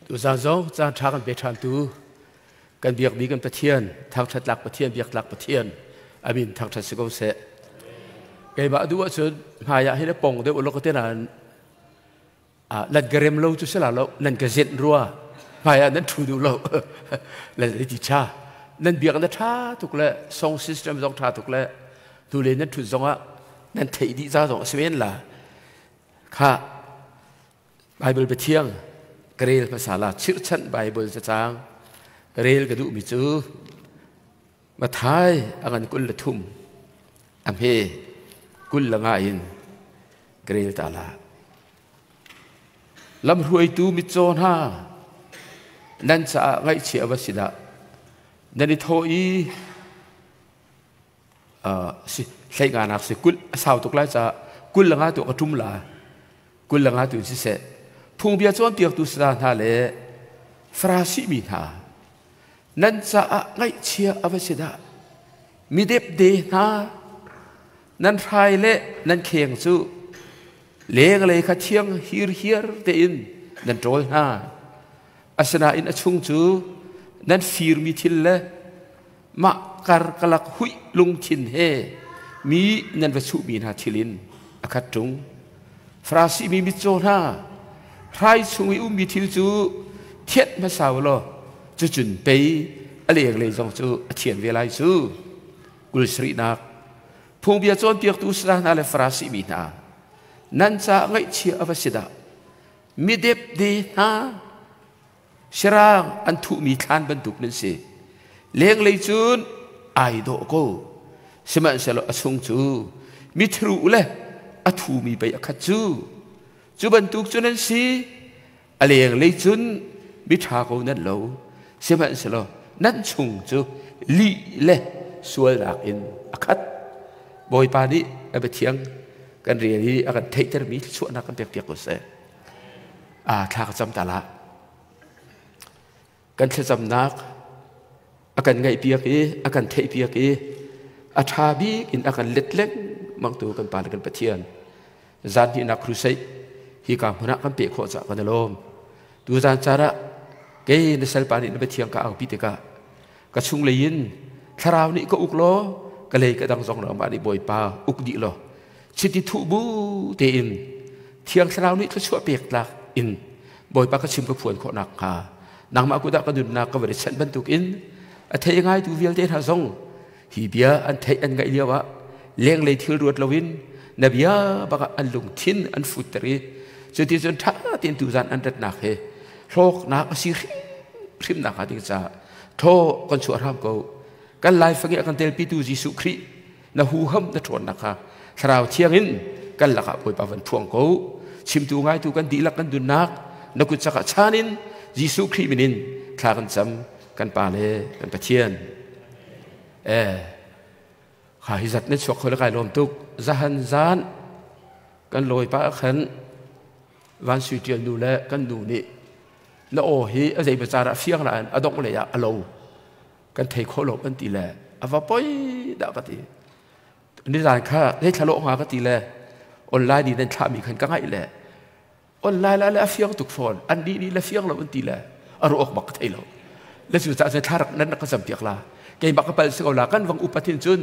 Tuzaan zong caan ṭha kan pe ṭhantu kan biakmi kan Pathian, thangṭhatlak Pathian, biaktlak Pathian, amin thangṭhat si ko seh. Keimah duh ahcun hmai ah hin a pong deuh lo ka te nain nan ka rem lo cu si la lo, nan ka zenh rua, hmai ah nan ṭhu duh lo. Lan ti ṭha. Nan biak na ṭha tuk le song system zong ṭha tuk le hnulei nan ṭhut zong ah nan theih dih ca zong a si men la. Kha Baibal biathiang ka rel hmasa la chirhchanh Baibal cacang rel ka duhmi cu Mathai a ngan 23 a hme 25 in ka rel ta la. Lamhruaitu mitcaw hna nan caah ngaihchia va si dah nan i thawh i si hlei nga nak si kul a sau tuk lai caah 25 tu ka ṭum la 25 tu siseh phungbia cawnpiaktu sala hna le Farasi mi hna nan caah ngaihchia a va si dah mi depde hna nan hrai le nan kheng cu lenglei kha thiang hirhiar tein nan ṭawl hna asinain a chung cu nan firmi thil le mah karkalak huih lungthin he mi nan va chuhmi hna thil in a khat ṭung. Farasi mi mitcaw hna, hrai chung i ummi thil cu thianh hmasa u law cucun pei a lenglei zong cu a thian ve lai cu. Kul sarihnak Phungbia cawnpiaktu sala hna le Farasi mi hna, nan caah ngaihchia a va si dah! Midepde hna, Sirang an thuhmi thlan bantuk nan si. Lenglei cun ai dawh ko. Sihmanhsehlaw a chung cu mithru le a thumi pei a khat cu. Cu bantuk cu nan si. A lenglei cun miṭha ko nan lo. Sihmanhsehlaw nan chung cu lih le sualnak in a khat. Bawipa nih a biathiang kan rel i a kan theihtermi thluachuahnak kan pekpiak ko seh. Thla ka cam ta la. Kan thlacamnak a kan ngaihpiak i a kan theihpiak i a ṭha bik in a kan let lengmang tu kan Pa le kan Pathian. Zan hnihnak crusade hi ka hmun ah kan peh khawh cah kan i lawm. Tu zan caan ah kei na salpa nih na biathiang ka aupi tikah ka chunglei in thlarau nih ka uk law ka lei ka dang zong mah nih Bawipa uk dih law chiti thuh bu tein Thiang Thlarau nih thluachuah pek tlak in Bawipa ka chim ka phuan khawh nakhnga nangmah kut ah ka nunnak ka van i chanh bantukin a thei ngaitu vialte hna zong hi bia an theih an ngaih lio ah lenglei thil ruat loin na bia bakah an lungthin an futter i cuti cun ṭha tein tuzan an ratnak he hlawknak a si hrimhrimnak hnga ding caah thaw kan chuah hram ko. Kan laifang i a kan telpitu Jesuh Khrih na huham na ṭhawnnak kha thlarau thiang in kan lakah Bawipa van phuang ko. Chimtu ngaitu kan dihlak kan dunnak na kut cakah chan in Jesuh Khrih min in thla kan cam kan Pa le kan Pathian. Kha hi zat na chuak kho le kai lawm tuk. Zahan zan kan lawi pa khan van sui ṭial nu le kan nu nih na aw hi a zei biacar ah fiang nain a dongh lei ah a lo kan thei kho lo kan ti le a va poi dah ka ti. Nizan kha hei thlalawh hnga ka ti le online ni nan thlahmi khan ka ngaih le online la le a fiang tuk fawn an nih nih le fiang lo an ti le a ruak bak ka thei lo le cu caah thla rak nan rak ka cam piak la keimah ka pal si ko la kan vang upat hin cun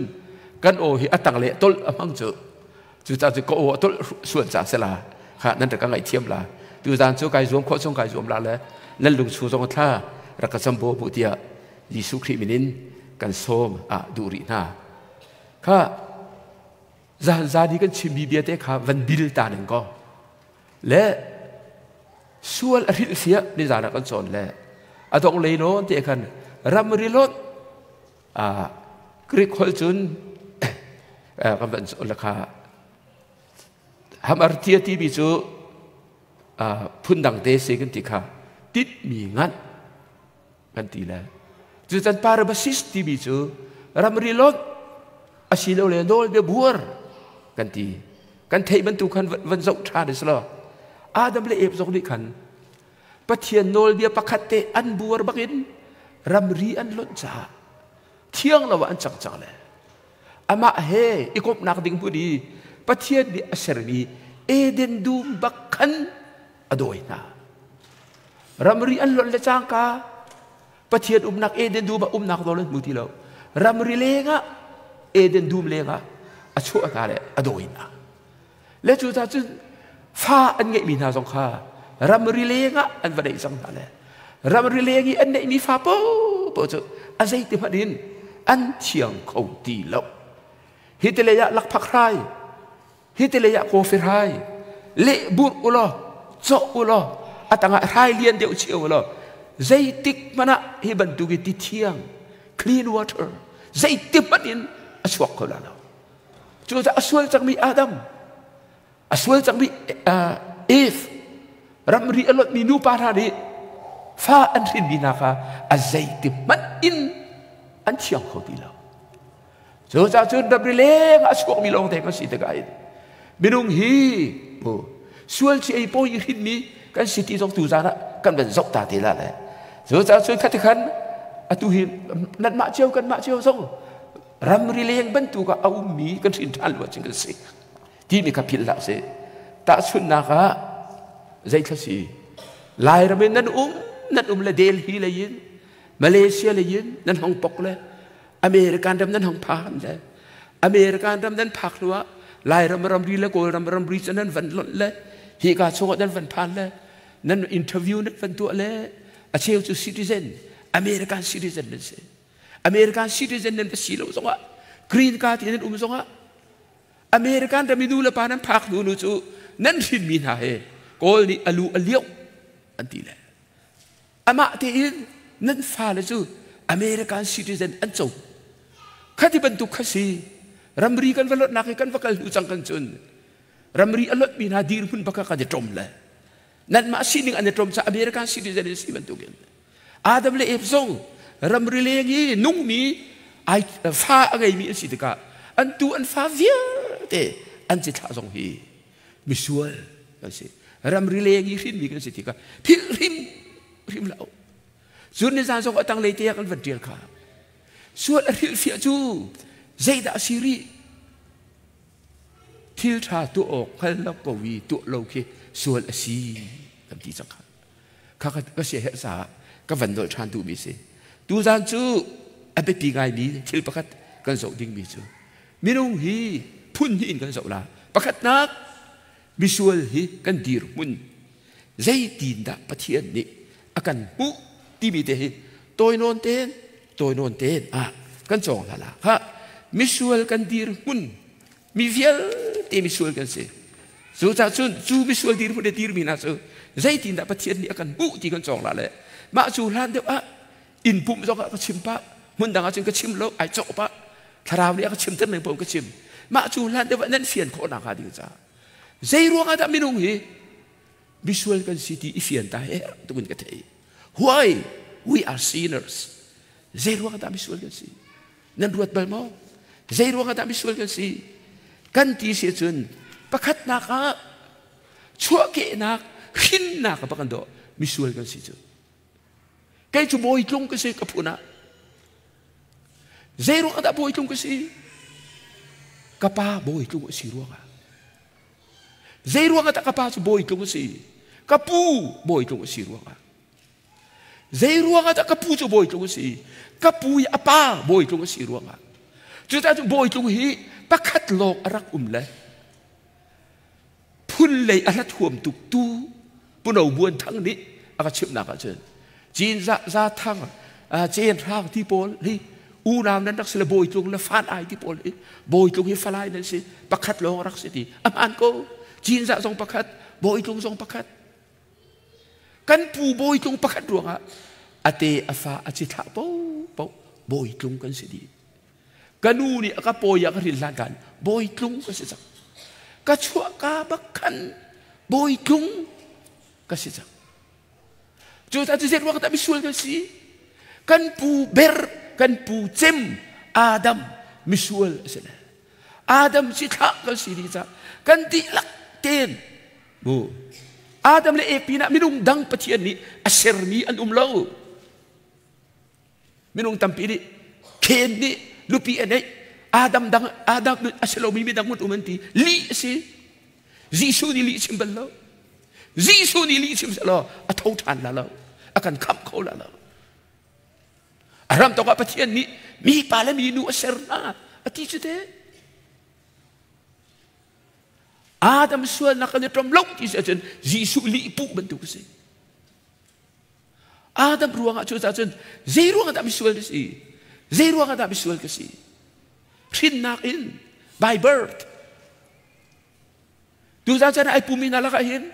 kan aw hi a tang le tol a hmang cu cu caah cu ka aw a tol sual ca se la kha nan rak ka ngaihthiam la tu zan cu kai zuam khawh chung kai zuam la le nan lung chung zong thla rak ka cam bo bu tiah Jesuh Khrih min in kan sawm ah duh rih hna kha zan zan i kan chimmi bia te kha van bil ta ning ko le sual a hrilh fiah ni zan ah kan cawn le a dong lei nawn te khan ramri lot a Greek holh cun kan van cawn le kha hamartia timi cu phundang te si kan ti kha tit mi nganh kan ti le cucan parabasis timi cu ramri lot asilole nawlbia buar kan ti. Kan theih bantuk khan van zoh ṭhan i silo Adam le Eve zong nih khan Pathian nawlbia pakhat te an buar bakin ramri an lonh caah thiang lo ah an cang cang le amah he i komhnak ding hmun i Pathian nih a sermi Eden dum bak khan a dawi hna. Ramri an lonh le cangka Pathian umnak Eden dum ah umnak nawl an hmu ti lo. Ramri lengah Eden dum lengah a chuah hna le a dawi hna. Le cu ca cun fa an ngeihmi hna zong kha ramri lengah an va neih cang hna le ramri leng i an neihmi fa paohpaoh cu a zeiti hmanh in an thiang kho ti lo. Hi ti lei ah lakphak hrai, hi ti lei ah kawfi hrai, leh burh u law, cawh u law, a tangah hrai lian deuh cio u law, zeitik hmanh ah hi bantuk i ti thiang, clean water, zeitik hmanh in a chuak kho la lo. Cucaah a sual cangmi Adam, a sual cangmi Eve, ramri a lotmi nupa hna nih fa an hrinmi hna kha a zeiti hmanh in an thiang kho ti lo. Cucaah cun ramri leng ah a chuakmi lawng te kan si tikah hin minung hi sual chi ei pawi i hrinmi kan si ti zong tu zan ah kan van zoh ta te la le. Cucaah cun khati khan atu hi nanmah cio kanmah cio zong ramri leng bantuk ah a ummi kan hrin ṭhan lu ahcun kan si timi kha philh hlah sih. Tahchunhnak ah zeithla si Lairam in nan um le Delhi lei in Malaysia lei in nan hong pok le American ram nan hong phan le American ram nan phak hnu ah Lairam ramri le Kawlram ramri cu nan van lonh le hika chungah nan van phan le nan interview nan van tuah le a cheu cu citizen American citizen nan si. American citizen nan va si lo zongah green card in nan um zongah American ram i nu le pa nan phak hnu nu cu nan hrinmi hna he Kawl nih alu a lioh an ti le amah tein nan fale cu American citizen an co. Khati bantuk kha si ramri kan va lotnak hi kan va kal hnu cang kan cun ramri a lotmi hna dirhmun baka kan i ṭom le nanmah sining an i ṭom ca American citizen in si bantukin Adam le Eve zong ramri leng i nungmi ai fa a ngeimi an si tikah an tu an fa vialte an cithlah zong hi misual kan si. Ramri leng i hrinmi kan si tikah philh hrim hrim lo. Cun nizan zong a tanglei te ah kan van ṭial kha sual a hrilhfiah cu zeidah a si rih? Thil ṭha tuah awk hngal lo ko i tuah lo khi sual a si kan ti cang kha. Kha ka siaherh caah ka van nolh ṭhan duhmi si. Tuzan cu a biapi ngaimi thil pakhat kan zoh dingmi cu minung hi phun hnih in kan zoh la. Pakhatnak, misual hi kan dirhmun zeitindah Pathian nih a kan hmuh timi te hi tawi nawn tein ah kan cawng hna la. Kha misual kan dirhmun mi vialte misual kan si. Cucaah cun cu misual dirhmun le dirmi hna cu zeitindah Pathian nih a kan hmuh ti kan cawng la le mah cu hlan deuh ah inn pumh zong ah ka chim pah, hmun dang ah cun ka chim lo, ai cawk pah, thlarau nih a ka chimter ning paoh ka chim. Mah cu hlan deuh ah nan fian khawh nak hnga ding caah zei ruang ah dah minung hi misual kan si ti i fian ta he tukin ka thei. Why we are sinners? Zei ruang ah dah misual kan si? Nan ruat bal maw? Zei ruang ah dah misual kan si? Kan ti si cun pakhatnak ah chuahkehnak hrinnak ah kan dawh misual kan si cu. Kei cu bawi tlung ka si ka phun ah. Zei ruang ah dah bawi tlung ka si? Ka pa bawi tlung a si ruangah. Zei ruang ah dah ka pa cu bawi tlung a si? Ka pu bawi tlung a si ruangah. Zei ruangah dah ka pu cu bawi tlung a si? Ka pu i a pa bawi tlung a si ruangah. Cucaah cu bawi tlung hi pakhat lawng a rak um le phun lei a hlat huam tuk tu Puno Buan Thang nih a ka chimhnak ahcun Cin Za Za Thang Cen Hrang ti pawl hi unau nan rak si le bawi tlung le fan ai ti pawl hi bawi tlung hi falai nan si pakhat lawng rak si ti a hmaan ko. Cin Za zong pakhat, bawi tlung zong pakhat. Kan pu bawi tlung pakhat ruangah a te a fa a ci thlah paohpaoh bawi tlung kan si dih. Ka nu nih a ka pawi ah ka rin hlan kan bawi tlung ka si cang. Ka chuah ka bak khan bawi tlung ka si cang. Cucaah cu zei ruang dah misual kan si? Kan pu ber, kan pu cem Adam misual a si le. Adam si thlah kan si dih cah kan dihlak ten mu Adam le Eve pinah minung dang Pathian nih a sermi an um lo. Minung tampi nih Cain nih nupi a neih, Adam dang Adam a si lomi midang mun um an ti. Lih a si. Jesuh nih lih chim bal lo. Jesuh nih lih chim selaw a tho ṭhan la lo. A kan khamh kho la lo. A ram tawk ah Pathian nih mi pa le mi nu a ser hna a ti cu te. Adam sualnak kan i ṭom lo ti si ahcun Jesuh lih puh bantuk a si. Adam ruangah cu cun zei ruangah dah misual ka si? Zei ruangah dah misual ka si? Hrinnak in by birth. Tuzan chan ai pumi hna lakah hin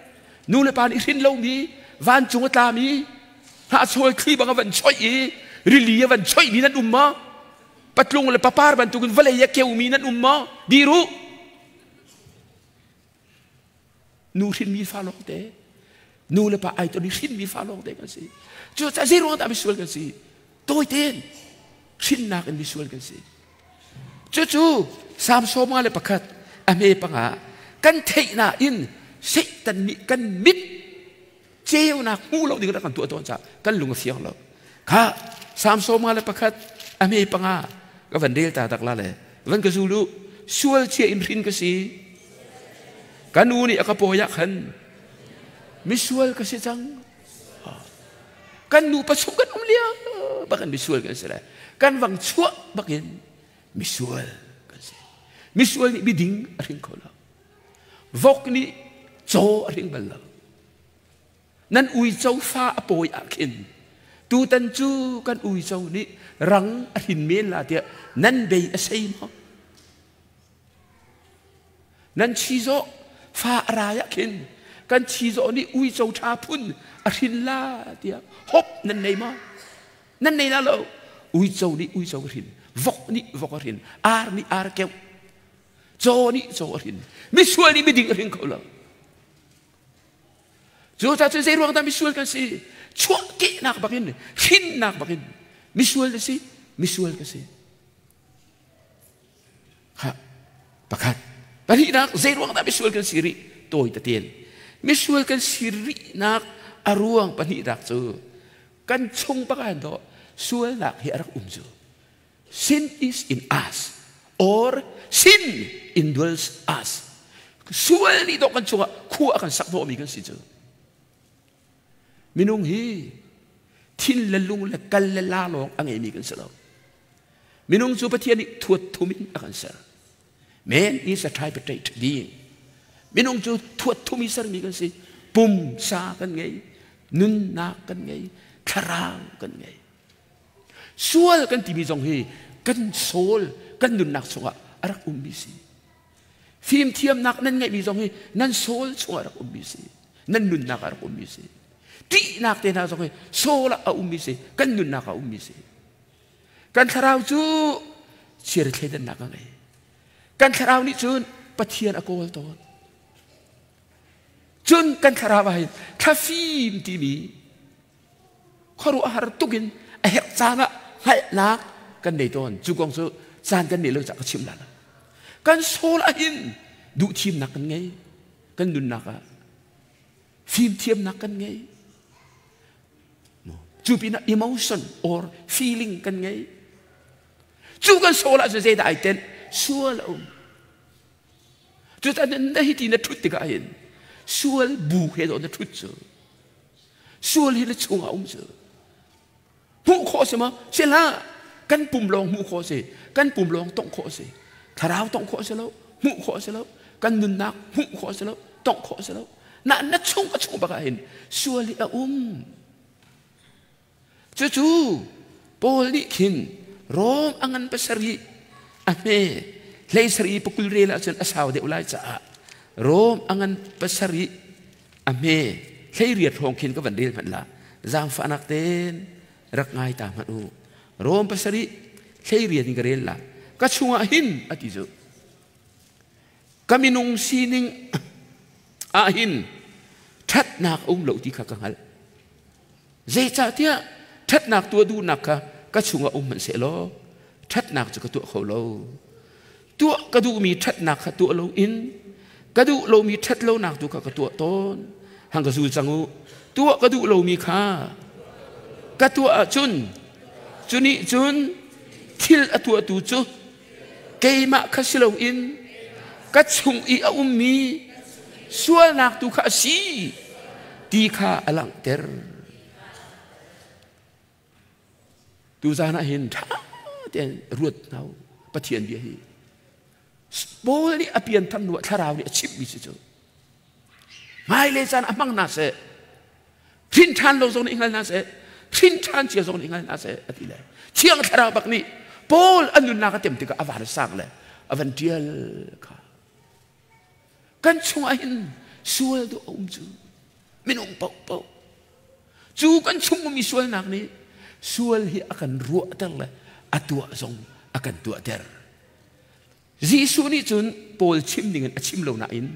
nu le pa nih hrin lomi vancung a tlami hnahchawl thli bang a van choih i rili a van choihmi nan um maw? Patlung le papar bantukin vawlei a keumi nan um maw? Dir u! Nu hrinmi fa lawng te nu le pa ai ton i hrinmi fa lawng te kan si. Cucaah zei ruang dah misual kan si? Tawi tein hrinnak in misual kan si. Cucu Salm 51 a hme panga kan theih nain Satan nih kan mit ceunak hmu lo ding rak kan tuah tawn caah kan lung a fiang lo. Kha Salm 51 a hme panga ka van rel ta tak la le van ka zul u sual chia in hrin ka si ka nu nih a ka pawi ah khan misual ka si cang kan nu pa chung kan um lio bak in misual kan si lai kan vang chuah bakin misual kan si misual nih miding a hring kho lo vok nih caw a hring bal lo nan uico fa a pawi ah khin tutan cu kan uico nih rang a hrin men la tiah nan bei a sei maw Nan chizawh fa a rai ah khin kan chizawh nih uico ṭha phun a hrin la tiah hop nan nei maw? Nan nei la lo. Uico nih uico a hrin, vok nih vok a hrin, ar nih ar keuh, caw nih caw a hrin, misual nih miding a hring kho lo. Cucaah cun zei ruang dah misual kan si? Chuahkehnak bakin, hrinnak bakin misual na si, misual ka si. Ha, pakhat. Pahnihnak, zei ruang dah misual kan si rih? Tawi tatin. Misual kan si rihnak a ruang pahnihnak cu kan chung pakan do sualnak hi a rak um cu. Sin is in us or sin indwells us. Sual nih dawh kan chungah khua a kan sak hnawhmi kan si cu. Minung hi thin le lung le kal le la lawng a ngeimi kan si lo. Minung cu Pathian nih thuat thum in a kan ser. Man is a tripartite being. Minung cu thuat thum i sermi kan si. Pumsa kan ngei, nunnak kan ngei, thlarau kan ngei. Sual kan timi zong hi kan soul, kan nunnak chungah a rak ummi si. Fimthiamnak nan ngeihmi zong hi nan soul chungah rak ummi si. Nan nunnak ah rak ummi si. Ṭihnak te hna zong hi soul ah a ummi si. Kan nunnak ah a ummi si. Kan thlarau cu chiar thleidannak a ngei. Kan thlarau nih cun Pathian a kawl tawn. Cun kan thlarau ah hin thlafim timi khuaruahhar tuk in a herh caan ah hngalhnak kan nei tawn. Cu kong cu caan kan neih lo caah ka chim la lo. Kan soul ah hin duhthimnak kan ngei. Kan nunnak ah fimthiamnak kan ngei. Cu pinah emotion or feeling kan ngei. Cu kan soul ah cun zeidah ai tenh? Sual a um. Cucaah na hi ti na ṭhut tikah hin sual bu he dawh na ṭhut cu. Sual hi na chungah um cu. Hmuh khawh si maw? Si hlah. Kan pum lawng hmuh khawh si. Kan pum lawng tongh khawh si. Thlarau tongh khawh si lo. Hmuh khawh si lo. Kan nunnak hmuh khawh si lo. Tongh khawh si lo. Na na chung a chung bak ah hin sual hi a um. Cucu Paul nih khin Rom a ngan pasarih a hme hlei sarih pakul rel ahcun a sau deuh lai caah Rom a ngan pasarih a hme hlei riat hrawng khin ka van rel hmanh la zaangfahnak ten rak ngai ta hmanh u Rom pasarih hlei riat in ka rel la ka chungah hin a ti cu ka minung sining ah hin ṭhatnak a um lo ti kha ka hngalh zeicahtiah ṭhatnak tuah duhnak kha ka chungah um hmanhsehlaw ṭhatnak cu ka tuah kho lo tuah ka duhmi ṭhatnak kha tuah loin ka duh lomi ṭhat lonak tu kha ka tuah tawn hang ka zul cang u tuah ka duh lomi kha ka tuah ahcun cu nih cun thil a tuahtu cu keimah kha si loin ka chung i a ummi sualnak tu kha a si ti kha a langhter. Tuzan ah hin ṭha tein ruat hna u. Pathian bia hi. Paul nih a pianthar hnu ah thlarau nih a chimhmi si cu. Hmailei caan a hmang hna seh. Hrin ṭhan lo zong nih hngal hna seh. Hrin ṭhan cia zong nih hngal hna seh a ti le. Thiang thlarau bak nih Paul a nunnak a tem tikah a van sang le a van ṭial kha. Kan chungah hin sual duh a um cu. Minung paohpaoh. Cu kan chung ummi sualnak nih sual hi a kan ruahter le a tuah zong a kan tuahter. Jesuh nih cun Paul chim dingin a chim lo nain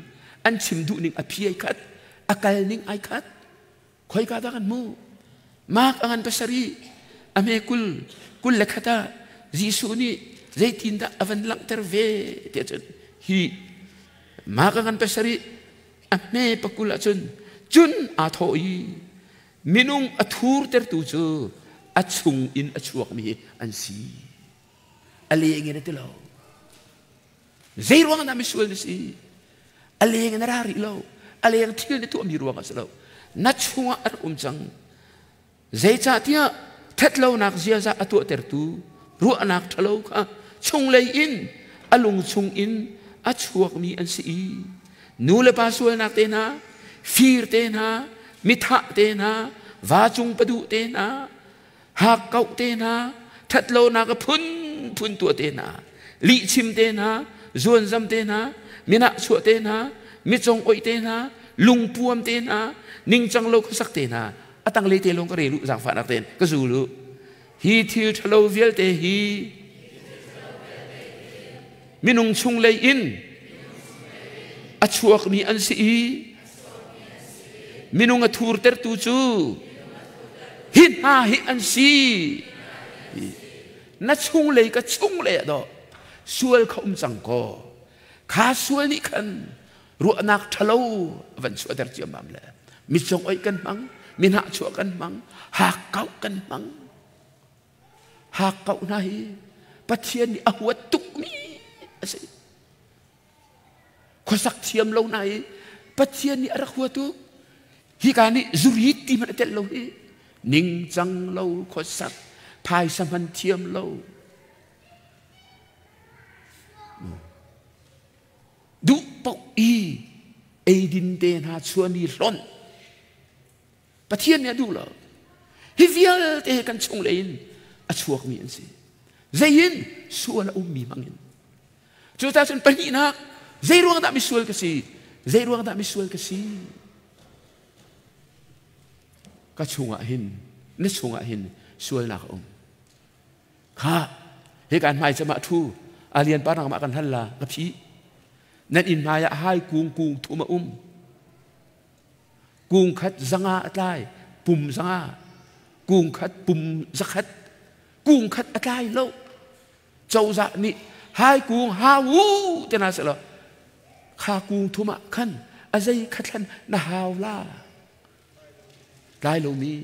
an chim duh ning a phi ai khat, a kal ning ai khat. Khoika dah kan hmuh? Mark a ngan pasarih, a hme kul, 21 ah Jesuh nih zeitindah a van langhter ve tiah cun hi Mark a ngan pasarih a hme pakul ahcun cun aa thawh i minung a thurtertu cu a chung in a chuakmi an si. A leng in a ti lo. Zei ruang dah misual na si? A leng in a ra rih lo. A leng thil na tuahmi ruang ah si lo. Na chungah a rak um cang. Zeicahtiah ṭhatlonak ziaza a tuahtertu ruahnak ṭhalo kha chunglei in a lung chungin a chuakmi an si i nu le pa sualnak te hna, fir te hna, mithah te hna, vacung paduh te hna, hakkauh te hna, ṭhatlonak a phunphun tuah te hna, lihchim te hna, zuanzam te hna, minah chuah te hna, micong oih te hna, lungpuam te hna, ningcang lo khuasak te hna, a tanglei te lawng ka rel u zaangfahnak tein ka zul u hi thil ṭhalo vialte hi minung chunglei in a chuakmi an si i minung a thurtertu cu hi hna hi an si. Na chunglei ka chunglei ah dawh sual kha um cang kaw kha sual nih khan ruahnak ṭhalo van chuahter ciammam le mitcong oih kan hmang, minah chuah kan hmang, hakkauh kan hmang. Hakkauh hna hi Pathian nih a huat tukmi a si. Khuasak thiam lo hna hi Pathian nih a rak hua tuk. Hika nih zurit ti hmanh a telh lo hi ningcang lo khuasak phaisa hman thiam lo. Duh paoh i eidin te hna chuan i hlonh Pathian nih a duh lo. Hi vialte hi kan chunglei in a chuakmi an si. Zei in? Sual a ummi hmangin. Cucaah cun pahnihnak, zei ruang dah misual ka si? Zei ruang dah misual ka si? Ka chungah hin, na chungah hin sualnak a um. Kha hika hmai cem ah ṭhu alian pa nangmah kan hal la ka phi. Nan inn hmai ah hai kung kung thum a um. Kung khat zanga a tlai, pum zanga. Kung khat pum zakhat. Kung khat a tlai lo. Cozah nih hai kung hau u te na selaw kha kung thum ah khan a zei khathlan na hau la. Tlai lomi.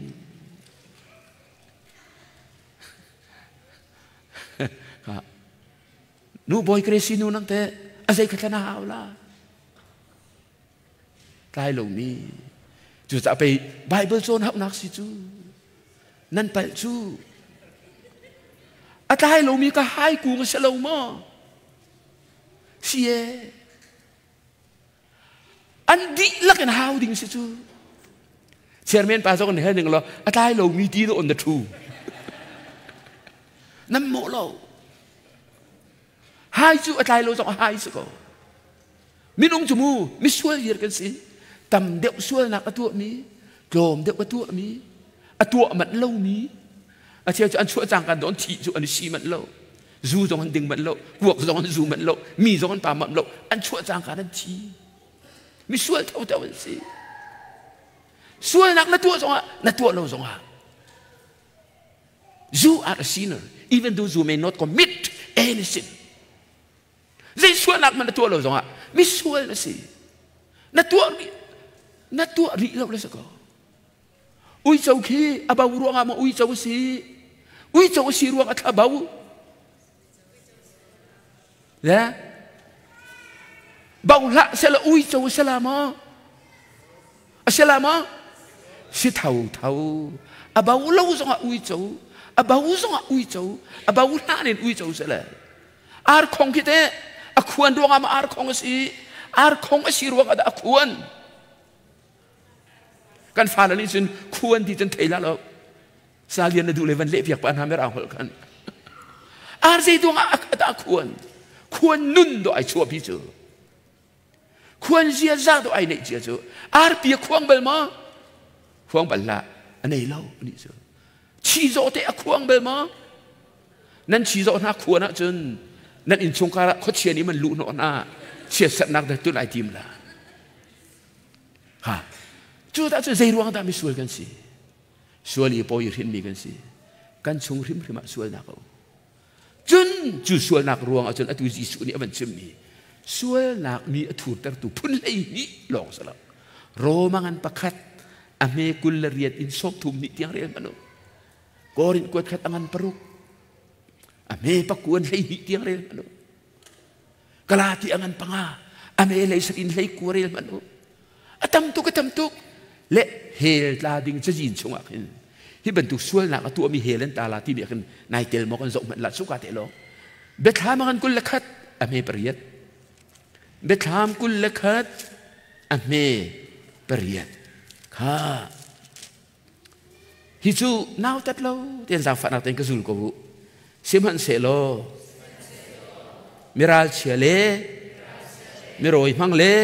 Nu bawi kresi nu nang te a zei kha na hau la. Tlai lomi. Cucaah pei Bible cawn hauhnak si cu. Nan palh cu. A tlai lomi ka hai kung a si lo maw? Si e. An dihlak in hau ding si cu. Chairman pa zong nih ning law a tlai lomi ti on the thu. Nan mawh lo. Hai cu a tlai lo zong a hai si ko. Minung cu mu misual viar kan si. Tam deuh sualnak a tuahmi, tlawm deuh a tuahmi, a tuah manh lomi, a cheu cu an chuah cang kan don thih cu an i si manh lo. Zu zong an ding manh lo, kuak zong an zu manh lo, mi zong an pa manh lo, an chuah cang kan an thi. Misual thotho an si. Sualnak na tuah zongah, na tuah lo zongah, you are a sinner even though you may not commit any sin. Zei sualnak hmanh na tuah lo zongah misual na si. Na tuah rih, na tuah rih lo le si ko. Uico khi a bo ruangah maw uico a si? Uico a si ruang a thla bo. Le bo hlah sela uico a si la maw? A si la maw? Si tho tho. A bo lo zongah uico. A bo zongah uico, a bo hlan in uico si le. Ar khong khi teh a khuan ruangah ma ar khong a si? Ar khong a si ruangah dah a khuan? Kan fale nih cun khuan ti cun thei la lo. Salian na duh le van leh piak pa hna mer ang holh khan. Ar zei duangah a dah khuan? Khuan nun do ai chuah pi cu. Khuan zia za do ai neih cia cu. Arpi a khuang bal ma? Khuang bal la. A nei lo ani cu. Chi zaw te a khuang bal ma? Nan chi zaw hna khuan ahcun nan innchungkhar ah khuachia nih man luh hnawh hna chiatserhnak dah tun ai tim la. Ha. Cu dah cu zei ruang dah misual kan si? Sual i pawi hrinmi kan si. Kan chung hrimhrim ah sualnak a um. Cun cu sualnak ruang ahcun atu Jesuh nih a van chimmi sualnak mi a thurtertu phun 12 lawng si lo. Roma ngan pakhat a hme 28 in 32 tiang rel hmanh u. Korin kuat khat a ngan paruk a hme pakuan 12 tiang rel hmanh u. Galati a ngan panga a hme hlei sat in 19 rel hmanh u. A tam tuk a tam tuk le hell tla ding cazin chungah khin hi bantuk sualnak a tuahmi hell an ta la timi ah khin nai tel maw kan zoh hmanh la suka te lo biathlam a ngan 21 a hme pariat biathlam 21 a hme pariat kha hi cu nautat lo tian zaangfahnak tein ka zul ko u sihmanhsehlaw miral chia le mirawi hmang le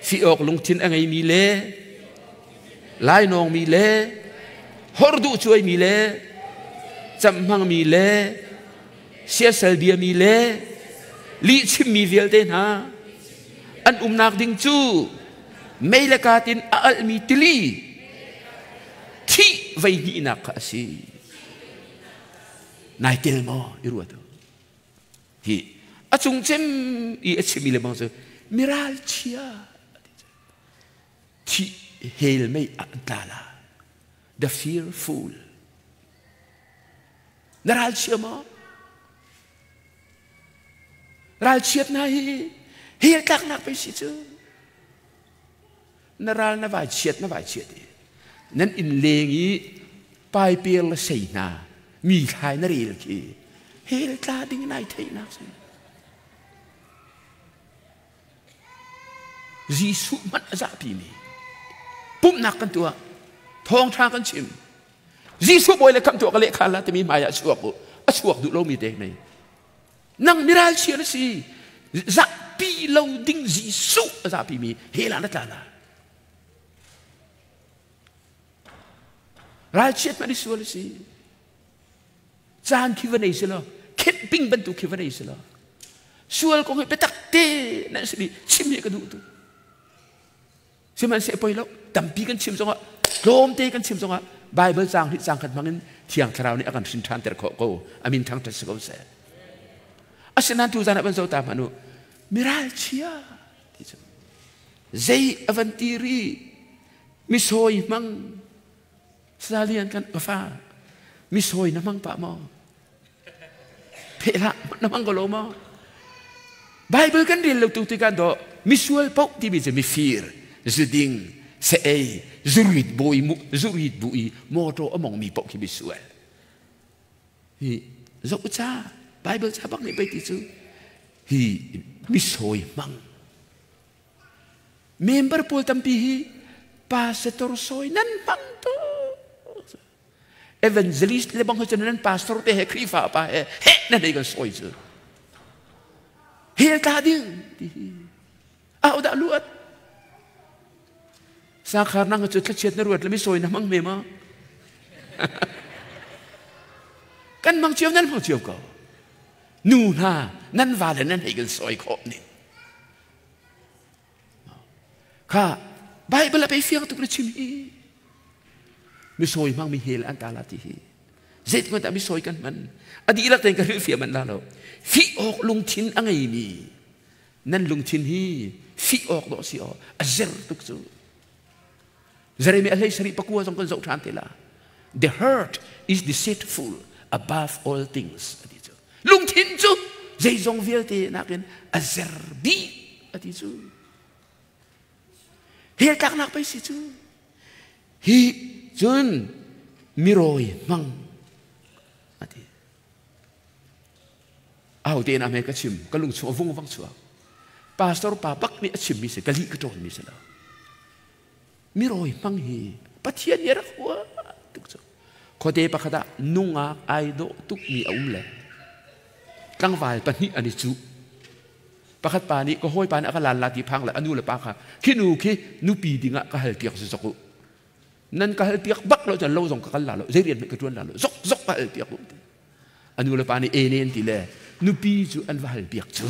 fi awk lungthin a ngeimi le lainawngmi le hor duh cuaimi le camh hmangmi le siasal biami le lihchimmi vialte hna an umnak ding cu mei le katin a alhmi tili thih vei hnihnak kha a si. Nai tel maw i ruat u. Hi a cung cem i a chimmi le bang cu miral chia thih hel mei ah an tla la the fearful na ralchia maw ralchiat hna hi hel tlaknak pei si cu na ral na vai chiat na vai chiat i nan inn leng i paiper le sei hna mi thlai na rel khi hel tla ding nai theihnak si Jesuh hmanh a zahpi mi pumhnak kan tuah thawngṭha kan chim Jesuh bawi le khamh tuah ka lehkha la timi hmai ah chuak u a chuak duh lomi te mei nang miral chia na si zahpi lo ding Jesuh a zahpi mi hell ah na tla la ralchiat hmanh i sual a si caan khi va nei si lo khenhping bantuk khi va nei si lo sual kong hi biatak te nan si mi chim hi ka duh tu sihmanhseh poi lo tampi kan chim zongah tlawmte kan chim zongah Bible caang hi caang khat hmangin Thiang Thlarau nih a kan hrin ṭhan ter khawh ko amin thangṭhat si ko seh asinain tu zan ah van zo ta hmanh u miral chia ti cu zei a van ti ri misawi hmang Salian kan fa mi sawi na hmang pah maw? Pheh hlah na hmang ko lo maw? Bible kan rel lo tu tikah do misual paoh timi cu mifir, zuding, se ei, zurit bui zurit bu i motor a mong mi paoh khi misual. Hi zoh ca Bible ca bak nih pei ti cu hi misawi hmang Member pawl tampi hi pastor sawi nan hmang tuk. Evangelist le bang cun nan pastor te he Khrihfa pa he he nan ei kan sawi cu. Hel tla ding ti hi. Au dah luat. Sakhar nang cu thlachiat na ruat le mi sawi na hmang me ma. Kan hmang cio nan hmang cio ko. Nu hna nan va le nan hei kan sawi khawh ning. Kha Bible a pei fiang tuk na chim hi. Misawi hmang mi hel an ta la ti hi. Zeitin dah misawi kan hman? A dihlak tein ka hrilhfiah manh la lo. Fih awk lungthin a ngeimi nan lungthin hi fih awk dawh si aw a zer tuk cu. Jeremiah hlei sarih pakua zong kan zoh ṭhan te la. The heart is deceitful above all things a ti cu. Lungthin cu zeizong vialte nakin a zer bik a ti cu. Hel tlaknak pei si cu. Hi cun mirawi hmang. Aho te na me ka chim ka lung chung a vung vang chuak. Pastor pa bak nih a chimmi si ka lih ka ṭawnmi si lo. Mirawi hmang hi Pathian nih a rak hua tuk cu. Khuate pakhat ah nungak ai dawh tukmi a um le tlangval pahnih an i cuh. Pakhat pa nih ka hawipa nih a ka lan la ti phang le a nu le pa kha khi nu khi nupi dingah ka hal piak si zok u. Nan ka hal piak bak lo cun lo zong ka kal la lo zei rian hmanh ka ṭuan la lo zok zok ka hal piak u ti. A nu le pa nih e ne an ti le nupi cu an va hal piak cu.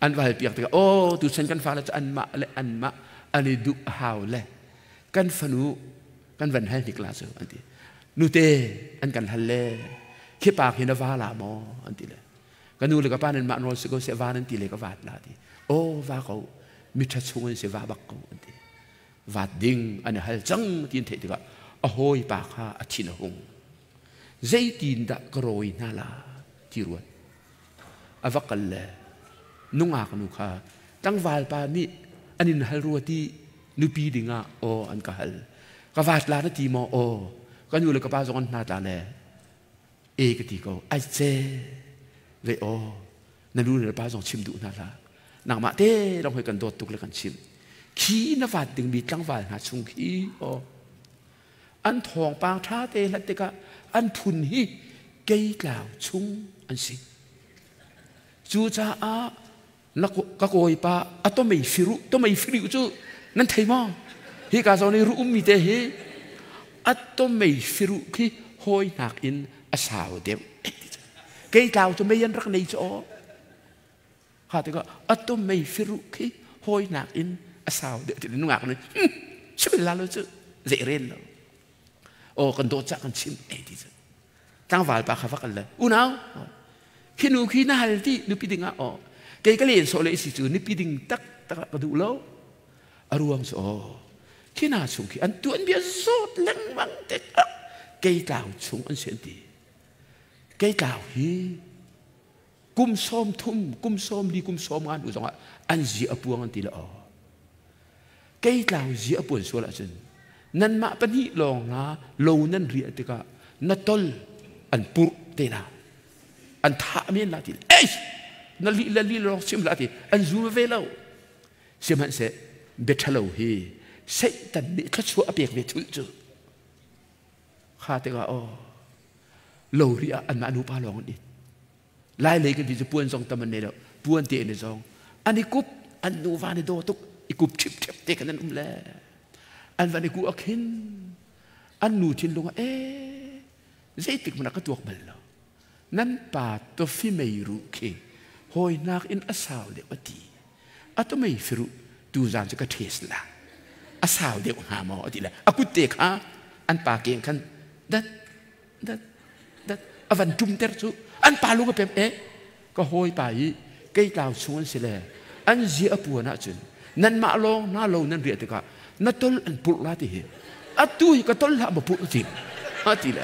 An va hal piak tikah aw tuchan kan fale cu anmah le anmah an i duh a hau le kan fanu kan van hal hnik la cu an ti. Nute an kan hal le khi pa khi na va la maw an ti le ka nu le ka pa nan mah nawl si ko seh va nan ti le ka vat la ti. Aw va ko miṭha chung an si va bak ko an ti. Vat ding an i hal cang ti an theih tikah a hawipa kha a thin a hung. Zeitindah ka rawi hna la ti ruat. A va kal le nungak nu kha tlangval pa nih an in hal rua ti nupi dingah aw an ka hal. Ka vat la na ti maw? Aw. Ka nu le ka pa zong an hna tla le e ka ti ko. Ai ce ve aw. Na nu le pa zong chim duh hna hlah. Nangmah te lawng hoi kan dawt tuk le kan chimh. Khi na vat dingmi tlangval hna chung khi aw an thawngpang ṭha te hlat tikah an phun hi keitlau chung an si. Cucaah ka kawipa a tomei firu tomei firu cu nan thei maw? Hi ka zawn i ru ummi te hi a tomei firu khi hawi nakin a sau deuh. Keitlau cu mei an rak nei cu aw. Kha tikah a tomei firu khi hawi nakin a sau deuh ti nungak nih chim la lo cu zei rel lo. Aw kan dawt cah kan chim ei ti cu. Tlangval pa kha va kal le unau khi nu khi na hal ti nupi ding ah aw kei ka len sawh le si cu nupi ding tak tak ka duh lo. A ruang cu aw khi na chung khi an tuan bia zawt lengmang te kei tlau chung an si an ti. Kei tlau hi kum 30 kum 40 kum 50 hnu zongah an zi a puang an ti le aw kei tlau zi a puan sual ahcun nanmah pahnih lawng na lo nan riah tikah na tol an purh te la an thah men la ti ei na li le li lawng chim la ti an zu ve lo sihmanhseh bia ṭhalo hi Satan nih thluachuah a pek ve thul cu Kha tikah aw lo ri ah anmah nupa lawng an it. Lai lei kan ti cu puan zong tam an nei lo. Puan te an i zong. An i kup an nuva an i daw tuk. I kup ṭhip ṭhep te khan an um le. An van i ku a khin. An nu thinlung ah ee zeitik hmanh ah ka tuak bal lo. Nan pa tofi mei ruh khi hawinak in a sau deuh a ti. A to mei firuh tuzaan cu ka ṭhes la. A sau deuh hnga maw a ti le a kut te kha an pa keng khan dat dat dat a van ṭumter cu an pa lung a pem e ka hawipa i keitlau chung an si le an zia a puan ahcun nanmah lawng hna lo nan riah tikah na tol an purh la ti hi atu hi ka tol hlah ma purh ti a ti le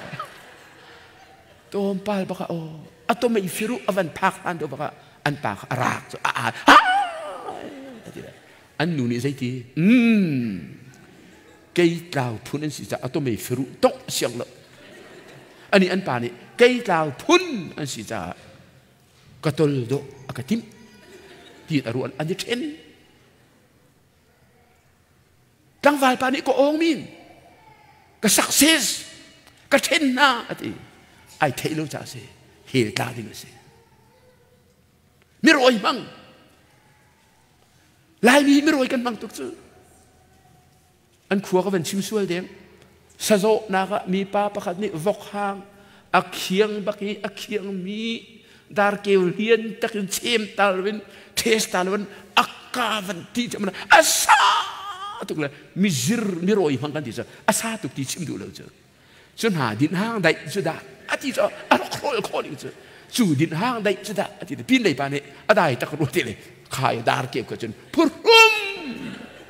tlawmpal bak ah aw a tomei firu a van phak hlan deuh bak ah an pa kha a rak cu a a a ti le an nu nih zeiti kei tlau phun an si caah a tomei firu tongh siang lo ani an pa nih kei tlau phun an si caah ka tol dawh a ka timh ti a ruan an i ṭhen Tlangval pa nih ka awng min ka success ka ṭhen hna a ti. Ai theih lo caah a si. Hell tla ding a si. Mirawi hmang. Laimi hi mirawi kan hmang tuk cu. An khua ka van chim sual deng. Sazawhnak ah mipa pakhat nih vok hang a khiang bak i a khiangmi darkeu lian takin chem ta loin test ta loin akka van ti cu a sa tuk le mizir mirawi hmang kan ti cu a sa tuk ti chim duh lo cu cu hna din hang daih cu dah a ti cu a rak hrawl khawh ding cu cu din hang daih cu dah a ti pin lei pa nih a dai tak ru ti le khai dar kep ka cun phurhum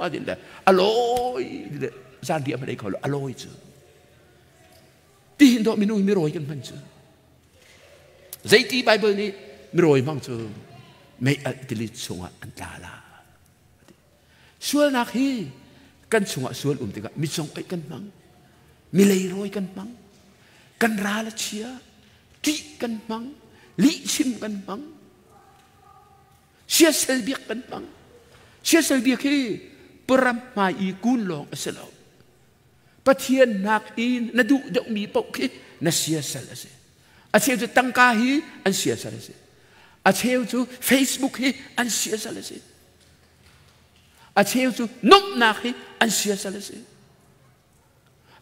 a din le a lawi le zan ri a hman ei kho lo a lawi cu ti hin dawh minung mirawi kan hman cu Zeiti Baibal nih mirawi hmang cu mei alh tili chungah an tla la. Sualnak hi kan chungah sual um tikah mi cung oih kan hmang, mi leirawi kan hmang, kan ral a chia, ṭih kan hmang, Lihchim kan hmang. Siasal biak kan hmang. Siasal biak hi param hmai i kun lawng a si lo. Pathian nak i na duh deuhmi paoh khi na siasal a si. A cheu cu tangka hi an siasal a si. A cheu cu Facebook hi an siasal a si. A cheu cu nomhnak hi an siasal a si.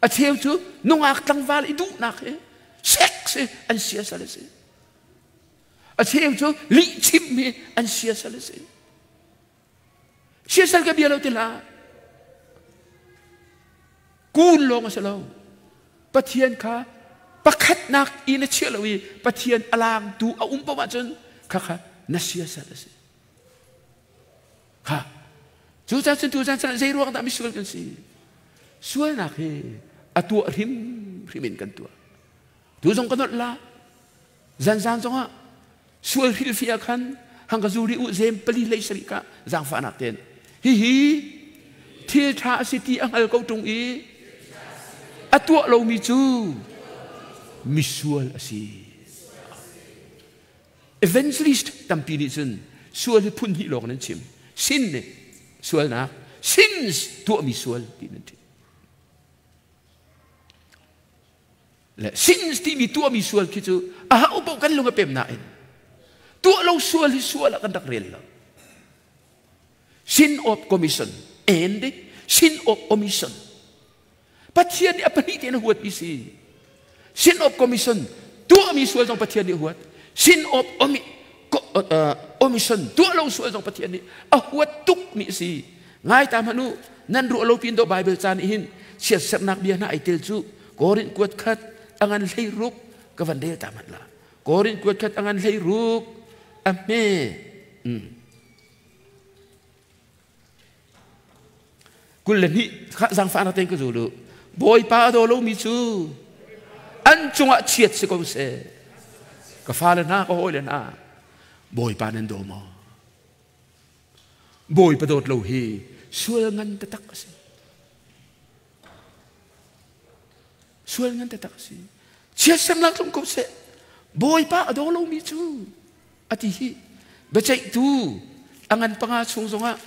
A cheu cu nungak tlangval i duhnak hi sex hi an siasal a si. A cheu cu lihchim hi an siasal a si. Siasal ka bia lo ti hlah. Kun lawng a si lo. Pathian kha pakhatnak i na chiah lo i Pathian a laangtu a um paoh ahcun khakha na siasal a si. Kha cu caan cun tu caan cun zei ruang dah misual kan si? Sualnak hi a tuah hrimhrim in kan tuah. Tu zong ka nolh la. Zanzan zongah sual hrilhfiah khan hang ka zuri u zem pali hlei sarih ka zaangfahnak ten hihi thil ṭha a si ti a hngal ko ṭung i a tuah lomi cu misual a si. Evangelist tampi nih cun sual hi phun hnih lawng nan chim. Sin nih sualnak, sins tuahmi sual ti nan chim. Le sins timi tuahmi sual khi cu a hau paoh kan lung a pem nain tuah lo sual hi sual ah kan rak rel lo. Sin of commission and sin of omission. Pathian nih a pahnih tein a huatmi si. Sin of commission tuahmi sual zong Pathian nih a huat. Sin of omission tuah lo sual zong Pathian nih a huat tukmi a si. Ngai ta hmanh u, nan ruah lo pin do Bible ca nih hin chiatserhnak bia hna ai tel cu Korin kuat khat a ngan 16 ka van rel ta hmanh la. Korin kuat khat a ngan 16 a hme. 22 kha zaangfahnak tein ka zul u. Bawipa a daw lomi cu an cungah chiat si ko seh. Ka fale hna, ka hawile hna, Bawipa nan daw maw? Bawipa dawt lo hi sual ngan taktak a si. Sual ngan taktak a si. Chiatsernak tlung ko seh. Bawipa a daw lomi cu a ti hi biaceihtu a ngan panga chung zongah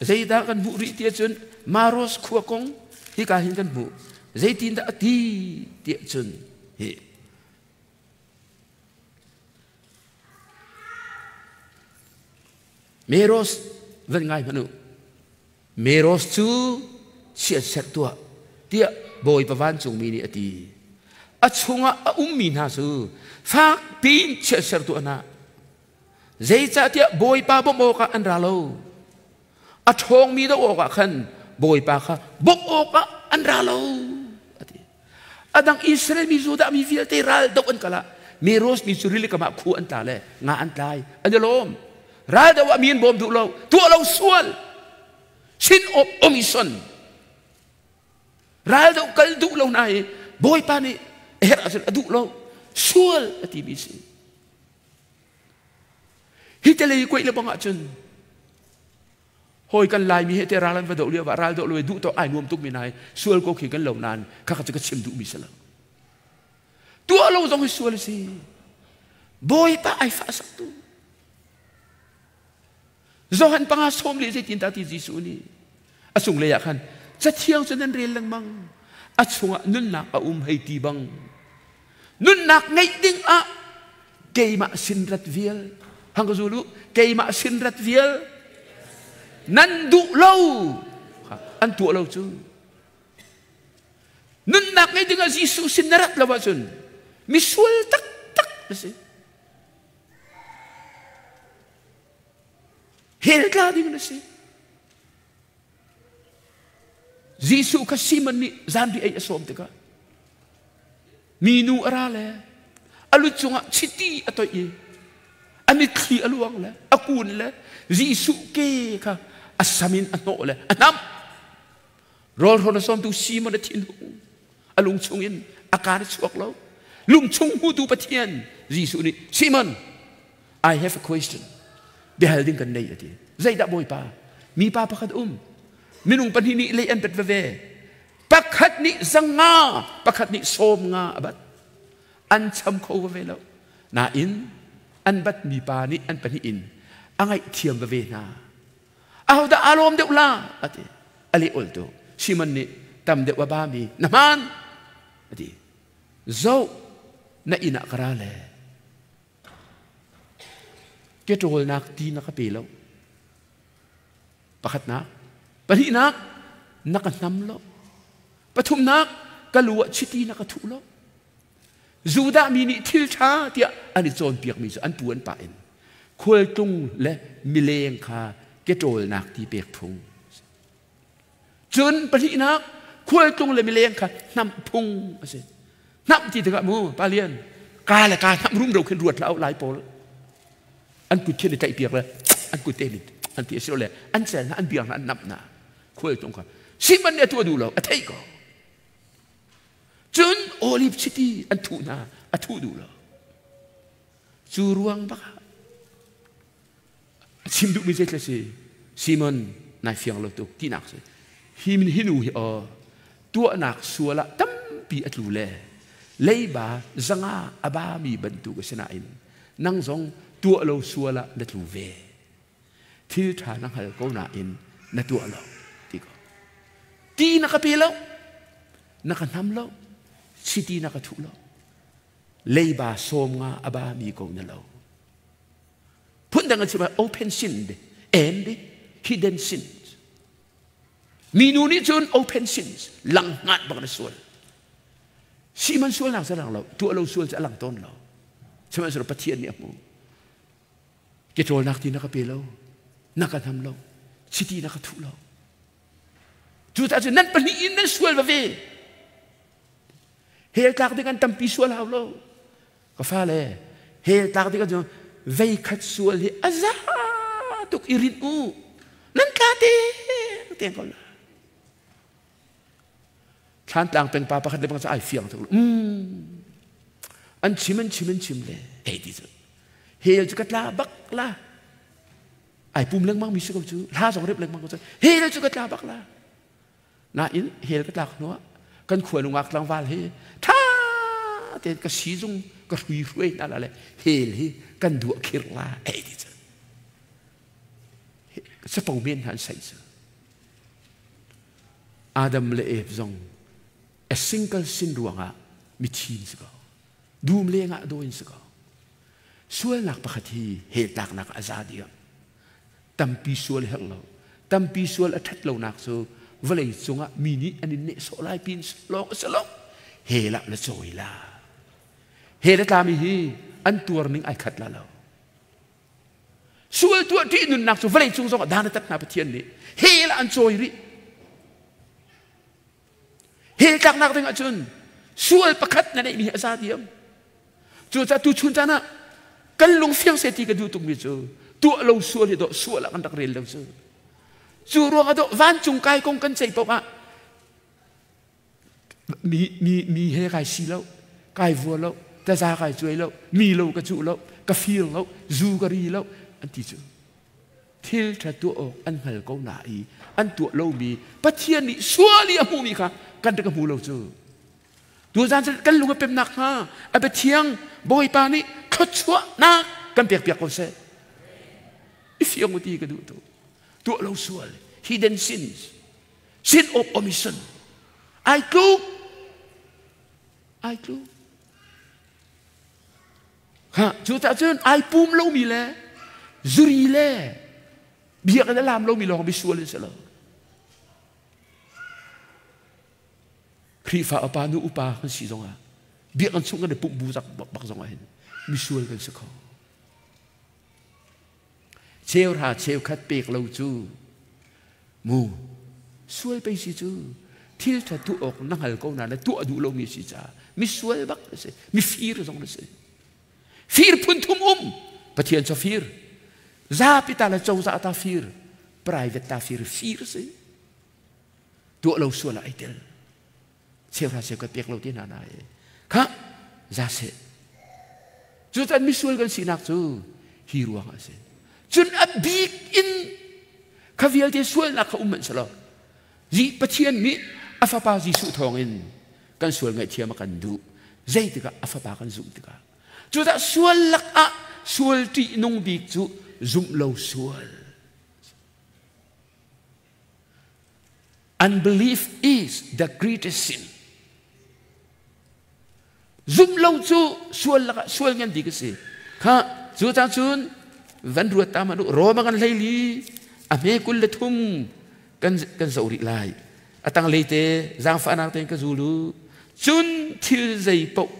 zeidah kan hmuh rih ti ahcun Maros khua kong hika hin kan hmuh. Zeitindah a ti ti ahcun hi Meros van ngai hmanh u. Meros cu chiatserh tuah tiah Bawipa vancungmi nih a ti. A chungah a ummi hna cu fak piin chiatserh tuah hna. Zeicahtiah Bawipa bawmh awkah an ra lo. A ṭhawngmi doh awkah khan Bawipa kha bawmh awkah an ra lo. A ti. A dang Israel mi Judah mi vialte ral doh an kal ah Meros mi cu rili kam ah khu an tla le nga an tlai an i lawm. Ral doh ah mi an bawm duh lo. Tuah lo sual. Sin of omission. Ral doh kal duh lo na hi Bawipa nih a herh ahcun a duh lo. Sual a ti mi si. Hi te lei kuaih le bang ahcun hawi kan Laimi he te ral an va doh lio ah ral doh lo duh to ai nuam tuk mi nai sual ko khi kan lo nain kha kha cu ka chim duh mi si lo. Tuah lo zong hi sual a si. Bawipa ai fah sak tu. Johan panga sawm le zeitin dah ti Jesuh nih a cunglei ah khan cathiang cu nan rel lengmang a chungah nunnak a um hei ti bang nunnak ngeih ding ah keimah sin rat vial hang ka zul u keimah sin rat vial nan duh lo an tuah lo cu nunnak ngei ding ah Jesuh sin na rat lo ahcun misual taktak na si. Hell tla ding na si. Jesuh kha Simon nih zanri ei a sawm tikah minu a ra le a lu cungah chiti a toih i a mitthli a luang le a kun le Jesuh ke kha a sam in a hnawh le a hnamh. Rawlhrawn a sawmtu Simon a thinhung a lung chungin a kaan a chuak lo. Lungchung hmutu Pathian Jesuh nih Simon, I have a question. Biahal ding kan nei a ti. Zeidah Bawipa? Mipa pakhat um. Minung pahnih nih lei an bet veve. Pakhat nih 500, pakhat nih 90 a bat. An cham kho veve lo. Nain An batmi pa nih an pahnih in a ngaihthiam veve hna. Ahodah aa lawm deuh la? A ti. A leh ol tuk. Simon nih tam deuh a bami na hmaan a ti. Zoh na inn ah ka ra le ke ṭawlnak ti na ka pe lo. Pakhatnak. Pahnihnak, na ka hnam lo. Pathumnak, ka lu ah chiti na ka thuh lo. Judah mi nih thil ṭha tiah an i cawnpiakmi cu an pu an pa in khualtlung le mileng kha ke ṭawlnak ti pek phung. Cun pahnihnak, khualtlung le mileng kha hnamh phung a si. Hnamh ti tikah mu, Pa Lian, ka le ka hnamh rumro khin ruat hlah lai pawl. An kut khin i tlaihpiak le an kut te an ti a si le an cel hna, an biang hna, an namh hna. Khualtlung kha Simon nih a tuah duh lo, a theih ko. Cun olive chiti an thuh hna, a thuh duh lo. Cu ruang bak ah a chim duhmi zeitlai si Simon nai fiang lo tuk tinak si. Hi min hi nu hi aw tuahnak sual ah tampi a tlu le leiba zanga a bami bantuk a si nain nang zong tuah lo sual ah na tlu ve. Thil ṭha na hngal ko nain na tuah lo ti ko. Ti na ka pe lo, na ka hnam lo, chiti na ka thuh lo. Leiba sawm nga a bami ko na lo. Phundang an chim open sin and hidden sins. Minu nih cun open sins lang hngat bak na sual. Siman sualnak cu lang lo, tuah lo sual cu a lang tawn lo. Sihmanhsehlaw Pathian nih a hmu. Ke ṭawlnak ti na ka pe lo, na ka hnam lo, chiti na ka thuh lo. Cucaah cun nan pahnih in nan sual va ve. Hell tlak ding an tampi sual hau lo. Ka fale, hell tlak ding an vei khat sual hi a za tuk i rinh u. Nan tla te te ko la. Thlantlang peng pa pakhat le bang ai fiang tuk. An chim an chim an chim le hei ti cu. Hell cu ka tla bak la. Ai pum lengmang mi si ko cu. Hla zong rep lengmang ko cu. Hell cu ka tla bak la. Nain hell ka tlak hnuah kan khua nungak tlangval hi tha tein ka sizung ka hrui hruai hna la le hell hi kan duah khir la ei ti cu. Capo men hna an saih cu. Adam le Eve zong a single sin ruangah mithi in si ko. Dum lengah daw in si ko. Sualnak pakhat hi hell tlaknak a za diam. Tampi sual herh lo. Tampi sual a ṭhat lonak cu vawlei cungah mi nih an in nehsawh lai pin lawng a si lo. Hell ah na cawi la. Hell a tlami hi an tuar ning ai khat la lo. Sual tuah ṭih nunnak cu vawlei cung zongah dan a tat hna Pathian nih hell ah an cawi rih. Hell tlaknak ding ahcun sual pakhat na neihmi hi a za diam. Cucaah tuchun caan ah kan lung fiang seh ti ka duh tukmi cu tuah lo sual hi dawh sual ah kan rak rel lo cu. Cu ruang ah dawh vancung kai kong kan ceih paoh ah mi mi mi he kai si lo kai vua lo taza kai cuai lo mi lo ka cuh lo ka fir lo zu ka ri lo an ti cu thil ṭha tuah awk an hngal ko na i an tuah lomi Pathian nih sual i a hmuhmi kha kan rak hmu lo cu tuzan cu kan lung a pem nakhnga a biathiang Bawipa nih thluachuahnak kan pek piak ko seh i fiang u ti ka duh tu tuah lo sual hidden sins sin of omission ai tluk ai tluk ha cu cah cun ai pum lomi le zuri le biakinn a lam lomi lawng misual in si lo Khrihfa upa nu upa kan si zongah biakinn chung kan i pumh bu bak zongah hin misual kan si kho Cheuhra cheukhat pek lo cu mu sual pei si cu thil ṭha tuah awk na hngal ko na na tuah duh lomi si caah misual bak na si mifir zong na si fir phun thum um Pathian cu fir zapi ta le cozah ta fir private ta fir fir si tuah lo sual ah ai tel cheuhra cheukhat pek lo ti hna na kha za seh cucan misual kan sinak cu hi ruang ah a si cun a bik in kha vialte sualnak kha um hmanh selaw zi Pathian nih a fapa Jesuh thawngin kan sual ngaihthiam a kan duh zeitikah a fapa kan zumh tikah. Cudah sual lakah sual ṭihnung bik cu zumh lo sual. Unbelief is the greatest sin. Zumh lo cu sual lakah sual ngan bik a si. Kha cu cang cun van ruat ta manu Roma kan hlei li a hme 23 kan kan zoh rih lai. A tang lei te zaangfahnak tein ka zulu. Cun thil zei paoh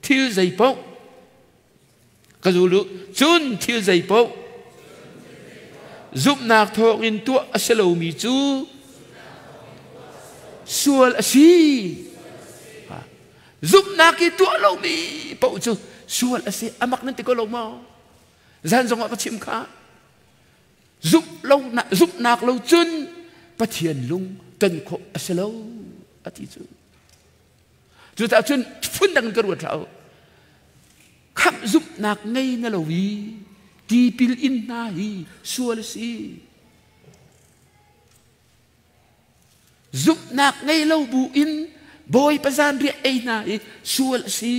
thil zei paoh ka zulu cun thil zei paoh zumhnak thawngin tuah a si lomi cu sual a si. Zumhnak i tuah lomi paoh cu sual a si. Amak nan ti ko lo maw? Zan zong ah ka chim kha. Zumh lo zumhnak lo cun Pathian lung ton khawh a si lo a ti cu. Cucaah cun phundang in ka ruat hlah u. Khamh zumhnak ngei na lo i tipil in hna hi sual a si. Zumhnak ngei lo bu in Bawipa zanriah ei hna hi sual a si.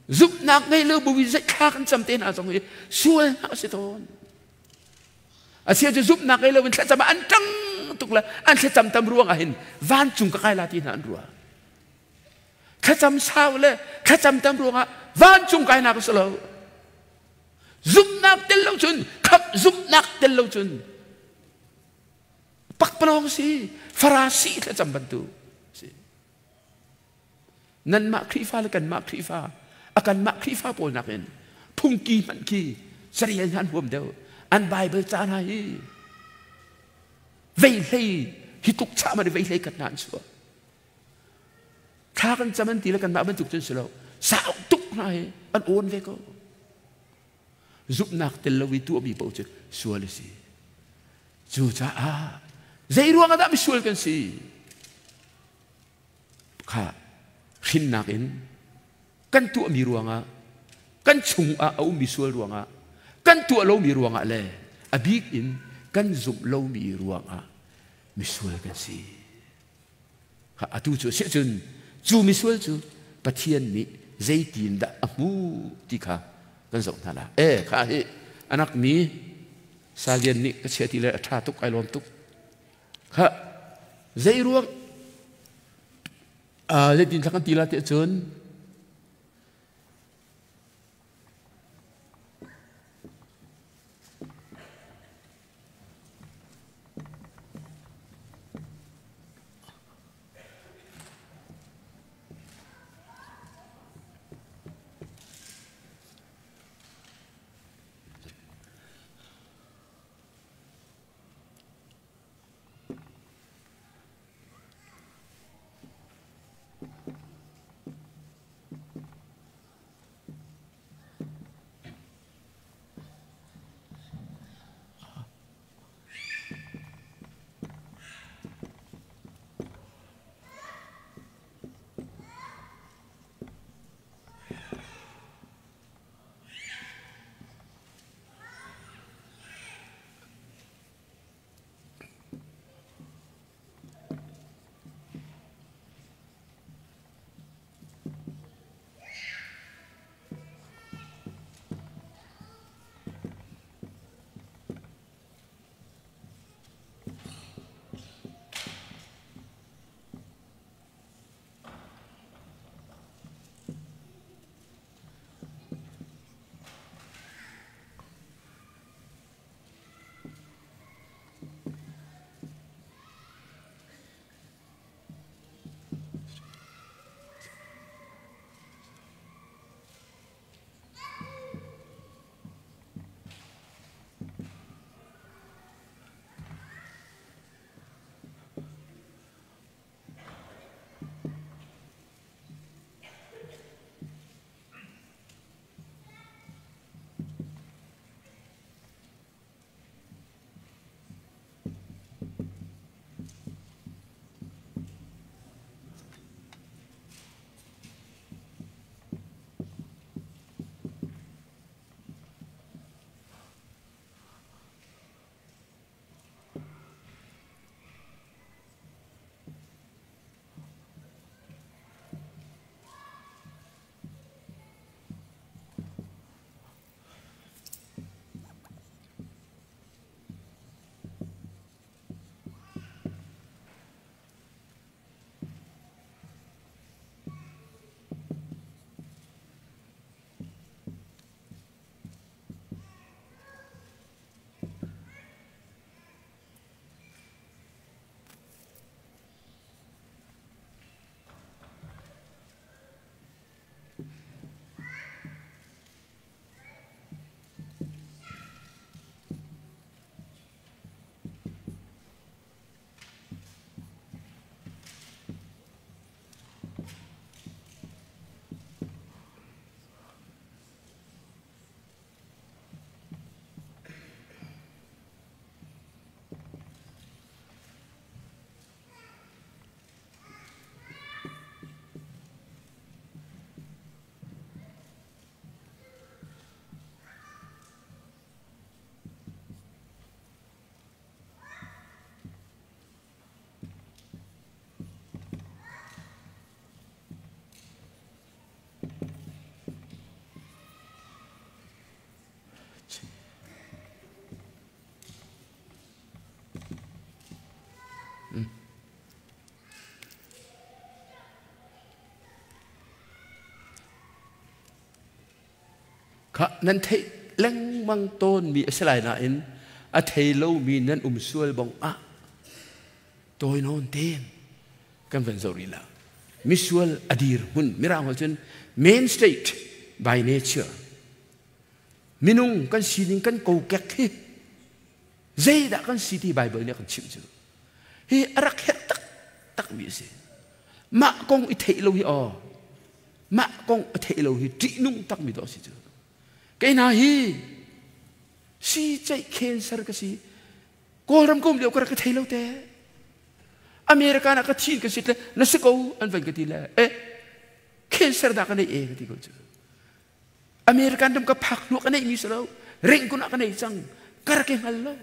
Zumhnak ngei lo bu in zeithla kan cam te hna zong hi sual hna a si tawn. A sia cu zumhnak ngei lo in thlacam ah an ṭang tuk le an thlacam tam ruang ah hin vancung ka kai la ti hna an ruah. Thlacam sau le thlacam tam ruangah vancung kainak a si lo. Zumhnak tel lo cun khap zumhnak tel lo cun pakpalawng si Farasi thlacam bantuk si. Nanmah Khrihfa le kanmah Khrihfa a kanmah Khrihfa pawl nakin phungki hmanh khi carel hna an huam deuh. An Bible ca hna hi vei hlei hi tluk chah man vei hlei kat hna an chuah. Thla kan cam an ti le kanmah bantuk cun si lo. Sau tuk hna hi an awn ve ko. Zumhnak tel lo i tuahmi paoh cu sual a si. Cucaah zei ruang ah dah misual kan si? Kha hrinnak in kan tuahmi ruangah kan chungah a ummi sual ruangah kan tuah lomi ruangah le a bik in kan zumh lomi ruangah misual kan si. Kha atu cu si cun cu misual cu Pathian nih zeitin dah a hmu ti kha kan zoh hna la. E kha hi anak mi Salian nih ka chia ti le a ṭha tuk ai lawm tuk. Kha zei ruang zeitin thla kan ti la ti cun Kha nan theih lengmang tawnmi a si lai nain a thei lomi nan um sual bong ah tawi nawn tein kan van zoh rih la. Misual a dir hmun mirang holh cun main state by nature minung kan sining kan kokek hi zeidah kan si ti Bible nih a kan chimh cu hi a rak herh taktak mi a si. Mah kong i theih lo hi aw mah kong a theih lo hi ṭihnung takmi dawh a si cu. Kei hna hi si ceih cancer ka si. Kawlram ka um lio ka rak ka thei lo te. America na ka thin ka sit le na si ko an van ka ti le eh cancer dah ka nei e ka ti ko cu. American ram ka phak hnu ka neih mi si lo. Ring kun ah ka nei cang. Ka rak i hngal lo.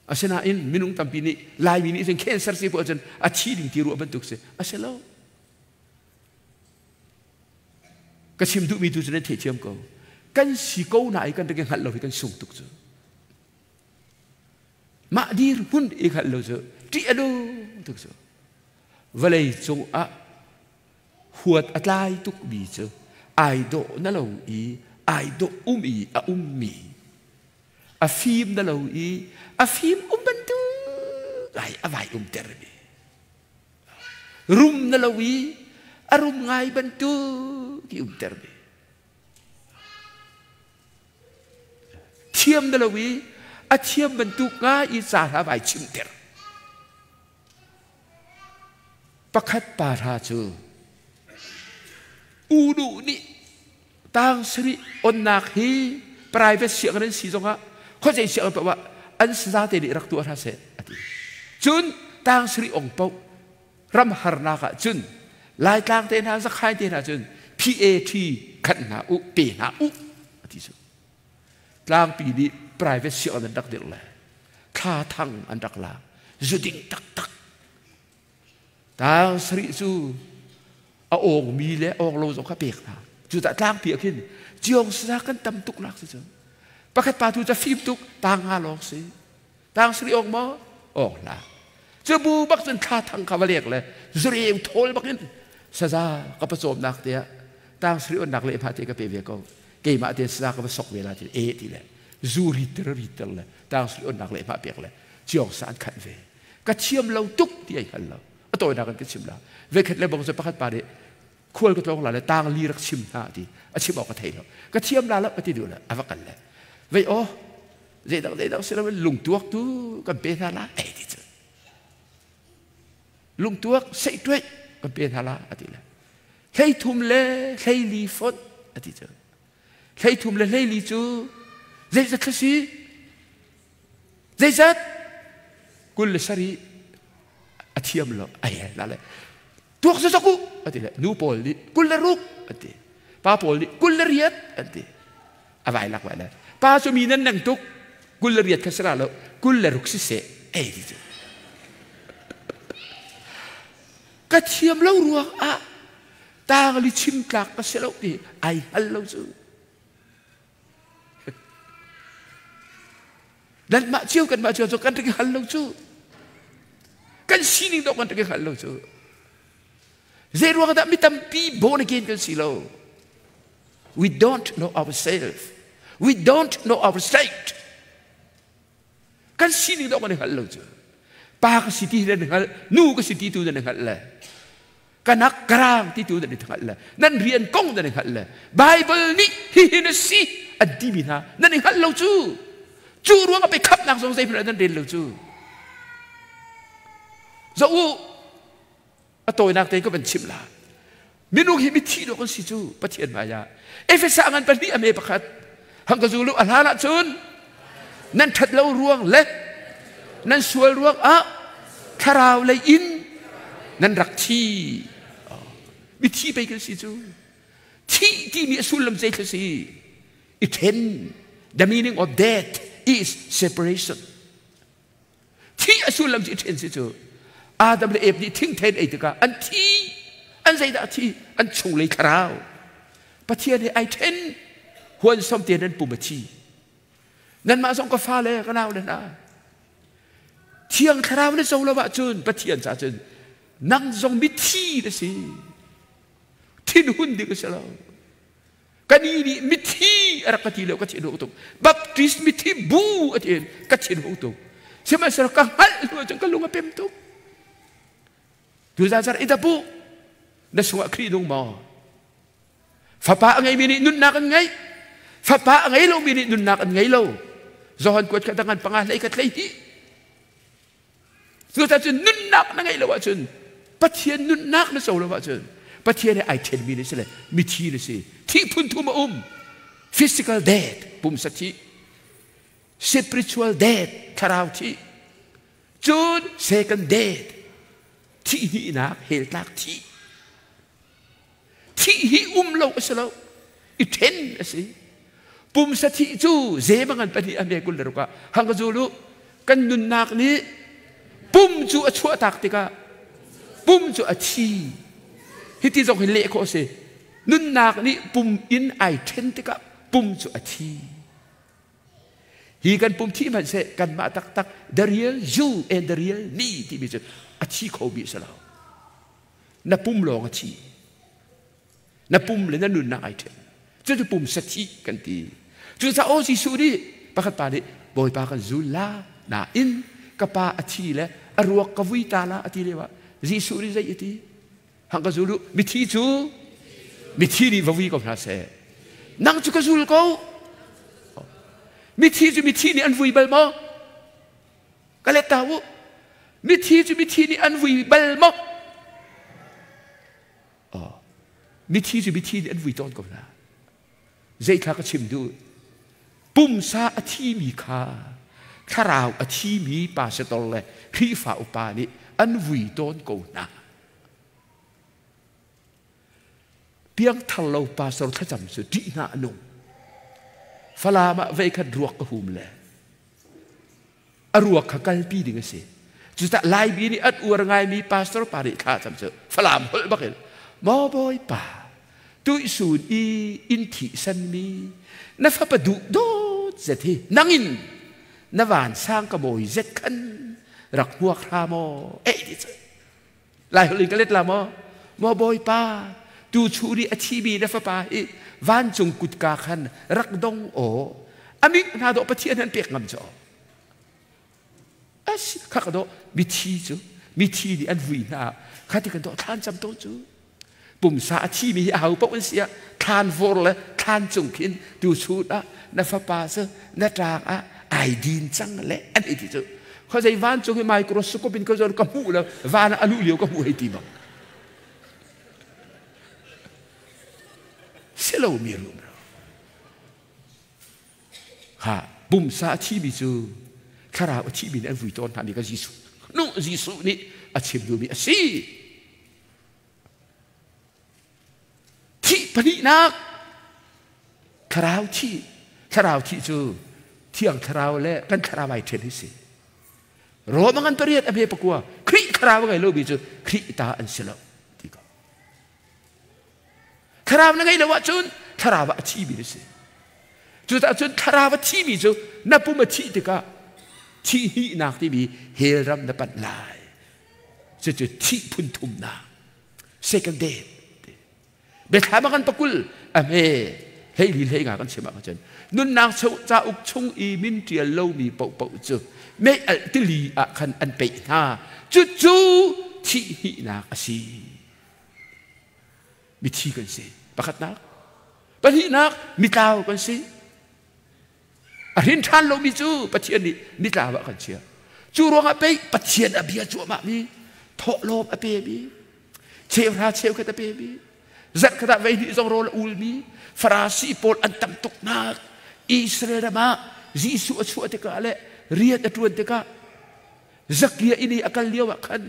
Asinain minung tampi nih Laimi nih cun cancer si poah cun a thi ding ti ruah bantuk si. A si lo. Ka chim duhmi tu cu nan theithiam ko. Kan si ko na i kan rak i hngalh lo hi kan sung tuk cu. Mah dir hmun i hngalh lo cu ṭih a nung tuk cu. Vawlei cung ah huat a tlai tukmi cu ai dawh na lo i ai dawh um i a ummi a fim na lo i a fim um bantuk ai a vai umter mi rum na lo i a rum ngai bantuk i umter mi thiam na lo i a thiam bantuk ngai i ca hla vai chimter Pakhat pa hra cu U Duh nih tang sarih onnak hi private sianginn an si zongah khuazei sianginn paoh ah an saza te nih rak tuah hna seh a ti. Cun tang sarih ong paoh ram harnak ah cun Laitlang te hna Zakhai te hna cun PAT khat hna u pe hna u a ti cu. Tlangpi nih private sianginn an rak dirh le thla thang an rak lak zuding taktak tang sarih cu a awngmi le awng lo zong kha pek hna cucah tlangpi ah khin ciong sa kan tam tuk nak si cu pakhat pa tu ca fim tuk tang nga lawng si tang sarih awng maw awng hlah cu bu bak cun thla thang kha va lek le zureu thawl bak in saza ka pawcawmnak te ah tang sarih onnak le hma te ka pe ve ko keimah te saza ka va sok ve la ti e ti le zu rit rit le tang sui onnak le hma pek le ciong sa an khat ve ka thiam lo tuk ti ai hngal lo a tawinak in ka chim la ve khat le bong cu pakhat pa nih khual ka tlawng la le tang li rak chim hna ti a chim awk ka thei lo ka thiam la lo ka ti duh le a va kal le vei aw zeidang zeidang si lo lungtuak tu kan pe hna la ei ti cu lungtuak seih tuai kan pe hna la a ti le hlei thum le hlei li font a ti cu 13 le 14 cu zeizat thla si? Zeizat? 27 a thiam lo ai la le tuak cu sok u a ti le nu pawl nih 26 an ti pa pawl nih 28 an ti a vai lak vai le pa cu mi nan neng tuk 28 kha si ra lo 26 si seh ei ti cu ka thiam lo ruang ah Tangli chim tlak ka si lo ti ai hngal lo cu. Nanmah cio kanmah cio cu kan rak i hngal lo cu. Kan sining dawh kan rak i hngal lo cu. Zei ruang dah mi tampi born again kan si lo? We don't know ourselves. We don't know our state. Kan sining dawh kan i hngal lo cu. Pa ka si ti nan hngal, nu ka si ti tu nan hngal le. Kanak karang ti tu nan i hngal le. Nan rian kong nan i hngal le. Bible nih hihi na si an timi hna nan i hngal lo cu. Cu ruang ah pei khamnak zong zeihmanh nan rel lo cu. Zoh u, a tawinak tein ka van chimh la. Minung hi mithi dawh kan si cu Pathian hmai ah. Efesa ngan pahnih a me pakhat. Hang ka zulu a hlan ahcun nan ṭhat lo ruang le nan sual ruang ah thlarau lei in nan rak thi. Mithi pei kan si cu. Thi timi a sullam zei thil si? I ṭhen. The meaning of death is separation. Thi a sullam cu i ṭhen si cu Adam le Eve nih thingthei ei tikah an thi an zeidah a thi an chunglei thlarau Pathian he ai ṭhen huan som te nan pum a thi nanmah zong ka fale ka nau le hna thiang thlarau na co lo ahcun Pathian ca cun nang zong mithi na si. Thinhun ding a si lo. Kani nih mithi a rak ka ti lo ka thinhung tuk. Baptist mithi bu a ti in ka thinhung tuk. Sihmanhsehlaw ka hngalh hnu ahcun ka lung a pem tuk. Tuzan zar i dapu na sungah Khrih nung maw? Fapa a ngeimi nih nunnak an ngei. Fapa a ngei lomi nih nunnak an ngei lo. Johan kuat kha dangan panga hlei khat hlei hnih. Cucaah cun nunnak na ngeih lo ahcun Pathian nunnak na co lo ahcun Pathian he ai ṭhenmi na si le mithi na si. Thih phun thum a um. Physical death, pumsa thih. Spiritual death, thlarau thih. Cun second death, thih hnihnak, hell tlak thih. Thih hi um lo a si lo. I ṭhen a si. Pumsa thih cu zemangan pahnih a hme 26 ah hang ka zul u. Kan nunnak nih pum cu a chuahtak tikah pum cu a thi. Hiti zong hi leh khawh a si. Nunnak nih pum in ai ṭhen tikah pum cu a thi. Hi kan pum thi hmanhseh kanmah taktak the real you and the real me timi cu a thi kho mi a si lo. Na pum lawng a thi. Na pum le na nunnak ai ṭhen. Cucu pum sathi kan ti. Cucaah aw Jesuh nih pakhat pa nih Bawipa kan zul la nain ka pa a thi le a ruak ka vui ta la a ti lio ah Jesuh nih zei a ti? Hang ka zul u mithi cu mithi nih va vui ko hna seh. Nang cu ka zul ko. Mithi cu mithi nih an vui bal maw? Ka let ta u. Mithi cu mithi nih an vui bal maw? Oh, mithi cu mithi nih an vui tawn ko hna. Zeithla ka chim duh? Pumsa a thimi kha thlarau a thimi pastor le Khrihfa upa nih an vui tawn ko hna. Piangthar lo pastor thlacam cu ṭih hna a nung. Falam ah veikhat ruak ka hum le a ruak kha kalpi ding a si. Cucah Laimi nih an uar ngaimi pastor pa nih thla cam cu Falam holh bakin maw bawipa tuihsun i in thih sanmi na fapa duh dawt zet hi nangin na vansang ka mawi zet khan rak hmuak hra maw ei ti cu Lai holh in ka let la maw? Maw Bawipa, tu chu nih a thimi na fapa hi vancung kutka khan rak dong aw. A ming hna dawh Pathian han pek ngam cu. As kha ka dawh mithi cu mithi nih an vui hna kha ti kan dawh thlan cam to cu. Pumsa a thimi hi a hau paoh an si ah thlan vor le thlan cung khin tu chun ah na fapa cu na ṭang ah ai din cang le an hei ti cu khuazei vancung hi microscope in ka zon ka hmuh lo van ah a luh lio ka hmuh hei ti bang si lo mi rum ha pumsa a thimi cu thlarau a thimi nih an vui tawn hna mi ka Jesuh nu Jesuh nih a chim duhmi a si. Thih pahnihnak thlarau thih. Thlarau thih cu thiang thlarau le kan thlarau ai ṭhen hi si. Rom ngan pariat a hme pakua Khrih thlarau a ngei lomi cu Khrih ta an si lo ti ko. Thlarau na ngei lo ahcun thlarau ah a thimi na si. Cucaah cun thlarau a thimi cu na pum a thih tikah thih hnihnak timi hell ram na panh lai. Cucu thih phun thumnak second death biathlam a kan pakul a hme hleili hlei nga kan chim ah cun nunnak cauk chung i min ṭial lomi paohpaoh cu mei alh tili ah khan an peih hna cucu thih hnihnak a si mithi kan si pakhatnak pahnihnak mitlau kan si A hrin ṭhan lomi cu Pathian nih nitlau ah kan chia. Cu ruangah pei Pathian a bia cuahmahmi, thawhlawm a pemi, cheuhra cheukhat a pemi, zarhkhat ah voihnih zong rawl a ulmi, Farasi pawl an tam tuknak Israel ram ah Jesuh a chuah tikah le rian a ṭuan tikah Zakia inn i a kal lio ah khan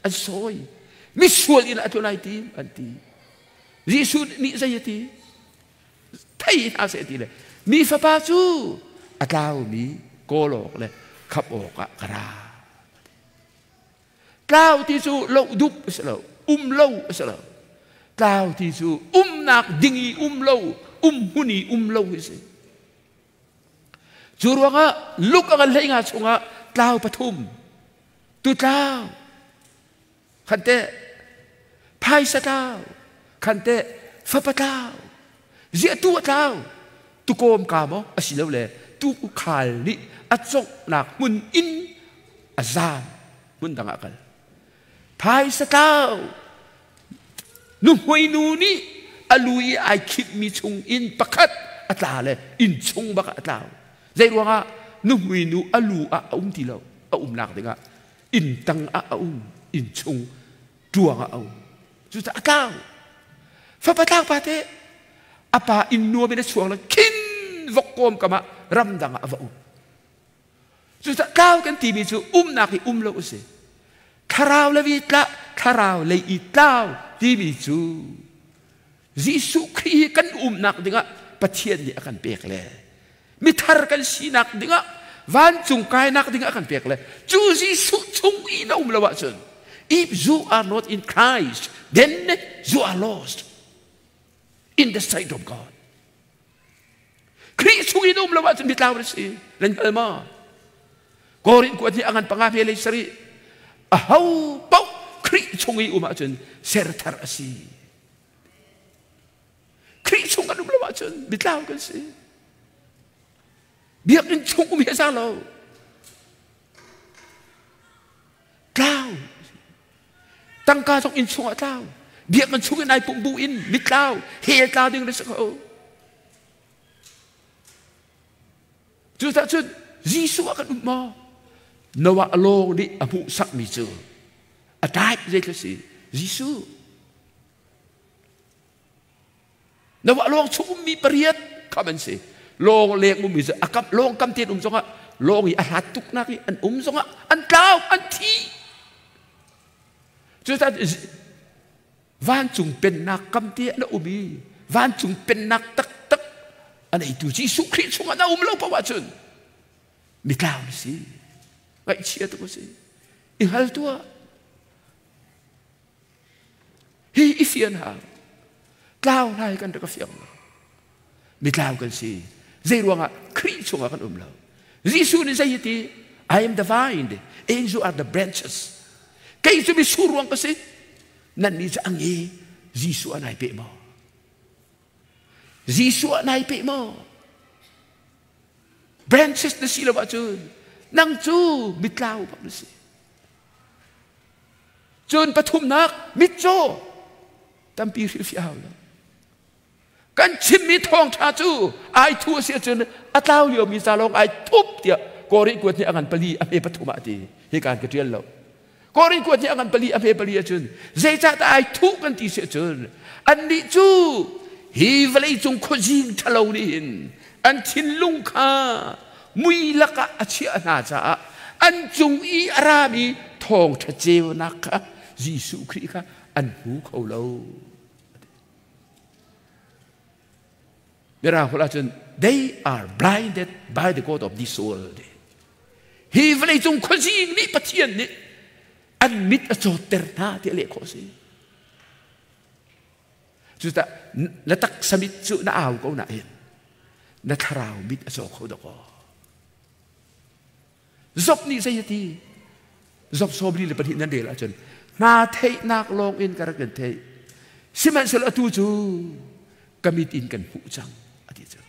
an sawi. Misual inn ah a tlun ai tim an ti. Jesuh nih zei a ti? Thei hna seh ti le mi fapa cu a tlaumi kawl awk le khap awkah ka ra. Tlau ti cu lo dup a si lo, um lo a si lo. Tlau ti cu umnak ding i um lo, um hmun i um lo hi si. Cu ruangah luk a ngan hlei nga chungah tlau pathum, tu tlau, khan teh phaisa tlau, khan teh Fapa tlau. Ziah tu a tlau. Tukawm ka maw asilole tu khal nih a conghnak hmun in a zaam hmun dang ah kal. Phaisa tlau. Nuhmei nu nih a lu i ai khipmi chung in pakhat a tla le inn chung bak ah a tlau. Zei ruangah nuhmui nu a lu ah a um ti lo. A umnak dingah inn tang ah a um, inn chung ṭuang ah a um. Cucaah a tlau. Fapa tlau pa te a pa inn nuam in a chuak le khin vok kawm kam ah ramdang ah a va um. Cucaah tlau kan timi cu umnak i um lo a si. Thlarau le vi tla, thlarau lei i tlau timi cu Jesuh Khrih hi kan umnak dingah Pathian nih a kan pek le mithar kan sinak dingah vancung kainak dingah a kan pek le cu Jesuh chung i na um lo ahcun, if you are not in Christ, then you are lost in the sight of God. Khrih chung in um lo ahcun mitlau na si. Nan hngal maw? Korin kuat nih a ngan panga ve lei sarih a ho paoh Khrih chung i um ahcun serthar a si. Khrih chung kan um lo ahcun mitlau kan si. Biakinn chung um hi a za lo. Tlau. Tangka zong inn chungah tlau. Biakinn chung in ai pumh bu in mitlau hell tla ding na si ko. Cucaah cun Jesuh ah kan um maw? Noah lawng nih a hmuhsakmi cu a type zei si Jesuh. Noah lawng chung ummi pariat kham an si. Lawng leng ummi cu a kam lawng kam tein um zongah lawng i a hlat tuknak i an um zongah an tlau, an thi. Cucaah vancung pennak kam te ah na um i vancung pennak taktak a neitu Jesuh Khrih chungah na um lo paoh ahcun mitlau na si. Ngaihchia tuk a si. I hngal tuah. Hi i fian hau. Tlau lai kan rak a fiang lo. Mitlau kan si. Zei ruangah Khrih chungah kan um lo. Jesuh nih zei ti? I am the vine, and you are the branches. Kei cu mitsur ruang ka si. Nan nih cu a nge. Jesuh ah nai pe maw? Jesuh ah nai pe maw? Branches na si lo ahcun nang cu mitlau bak na si. Cun pathumnak mitcaw tampi hrilhfiah hau lo. Kan chimmi thawngṭha cu ai thu a si ahcun a tlau liomi ca lawng ai thup tiah Korin kuat nih a ngan pali a hme pathum ah a ti. Hi kaan ka ṭial lo. Korin kuat nih a ngan pali a hme pali ahcun zeicahdah ai thuh kan ti si ahcun annih cu hi vawleicung khuazing ṭhalo nih hin an thinlung kha mui lakah a chiah hna caah an cung i a rami thawngṭha ceunak kha Jesuh Khrih kha an hmu kho lo. Mirang holh ahcun they are blinded by the God of this world. Hi vawleicung khuazing nih Pathian nih an mit a cawtter hna ti a leh khawh a si. Cucah na taksa mit cu na au ko nain na thlarau mit a caw kho dawkaw. Job nih zei a ti? Job 42 nan rel ahcun hna theihnak lawng in ka rak in theih. Sihmanhsehlaw atu cu ka mit in kan hmuh cang a ti cu.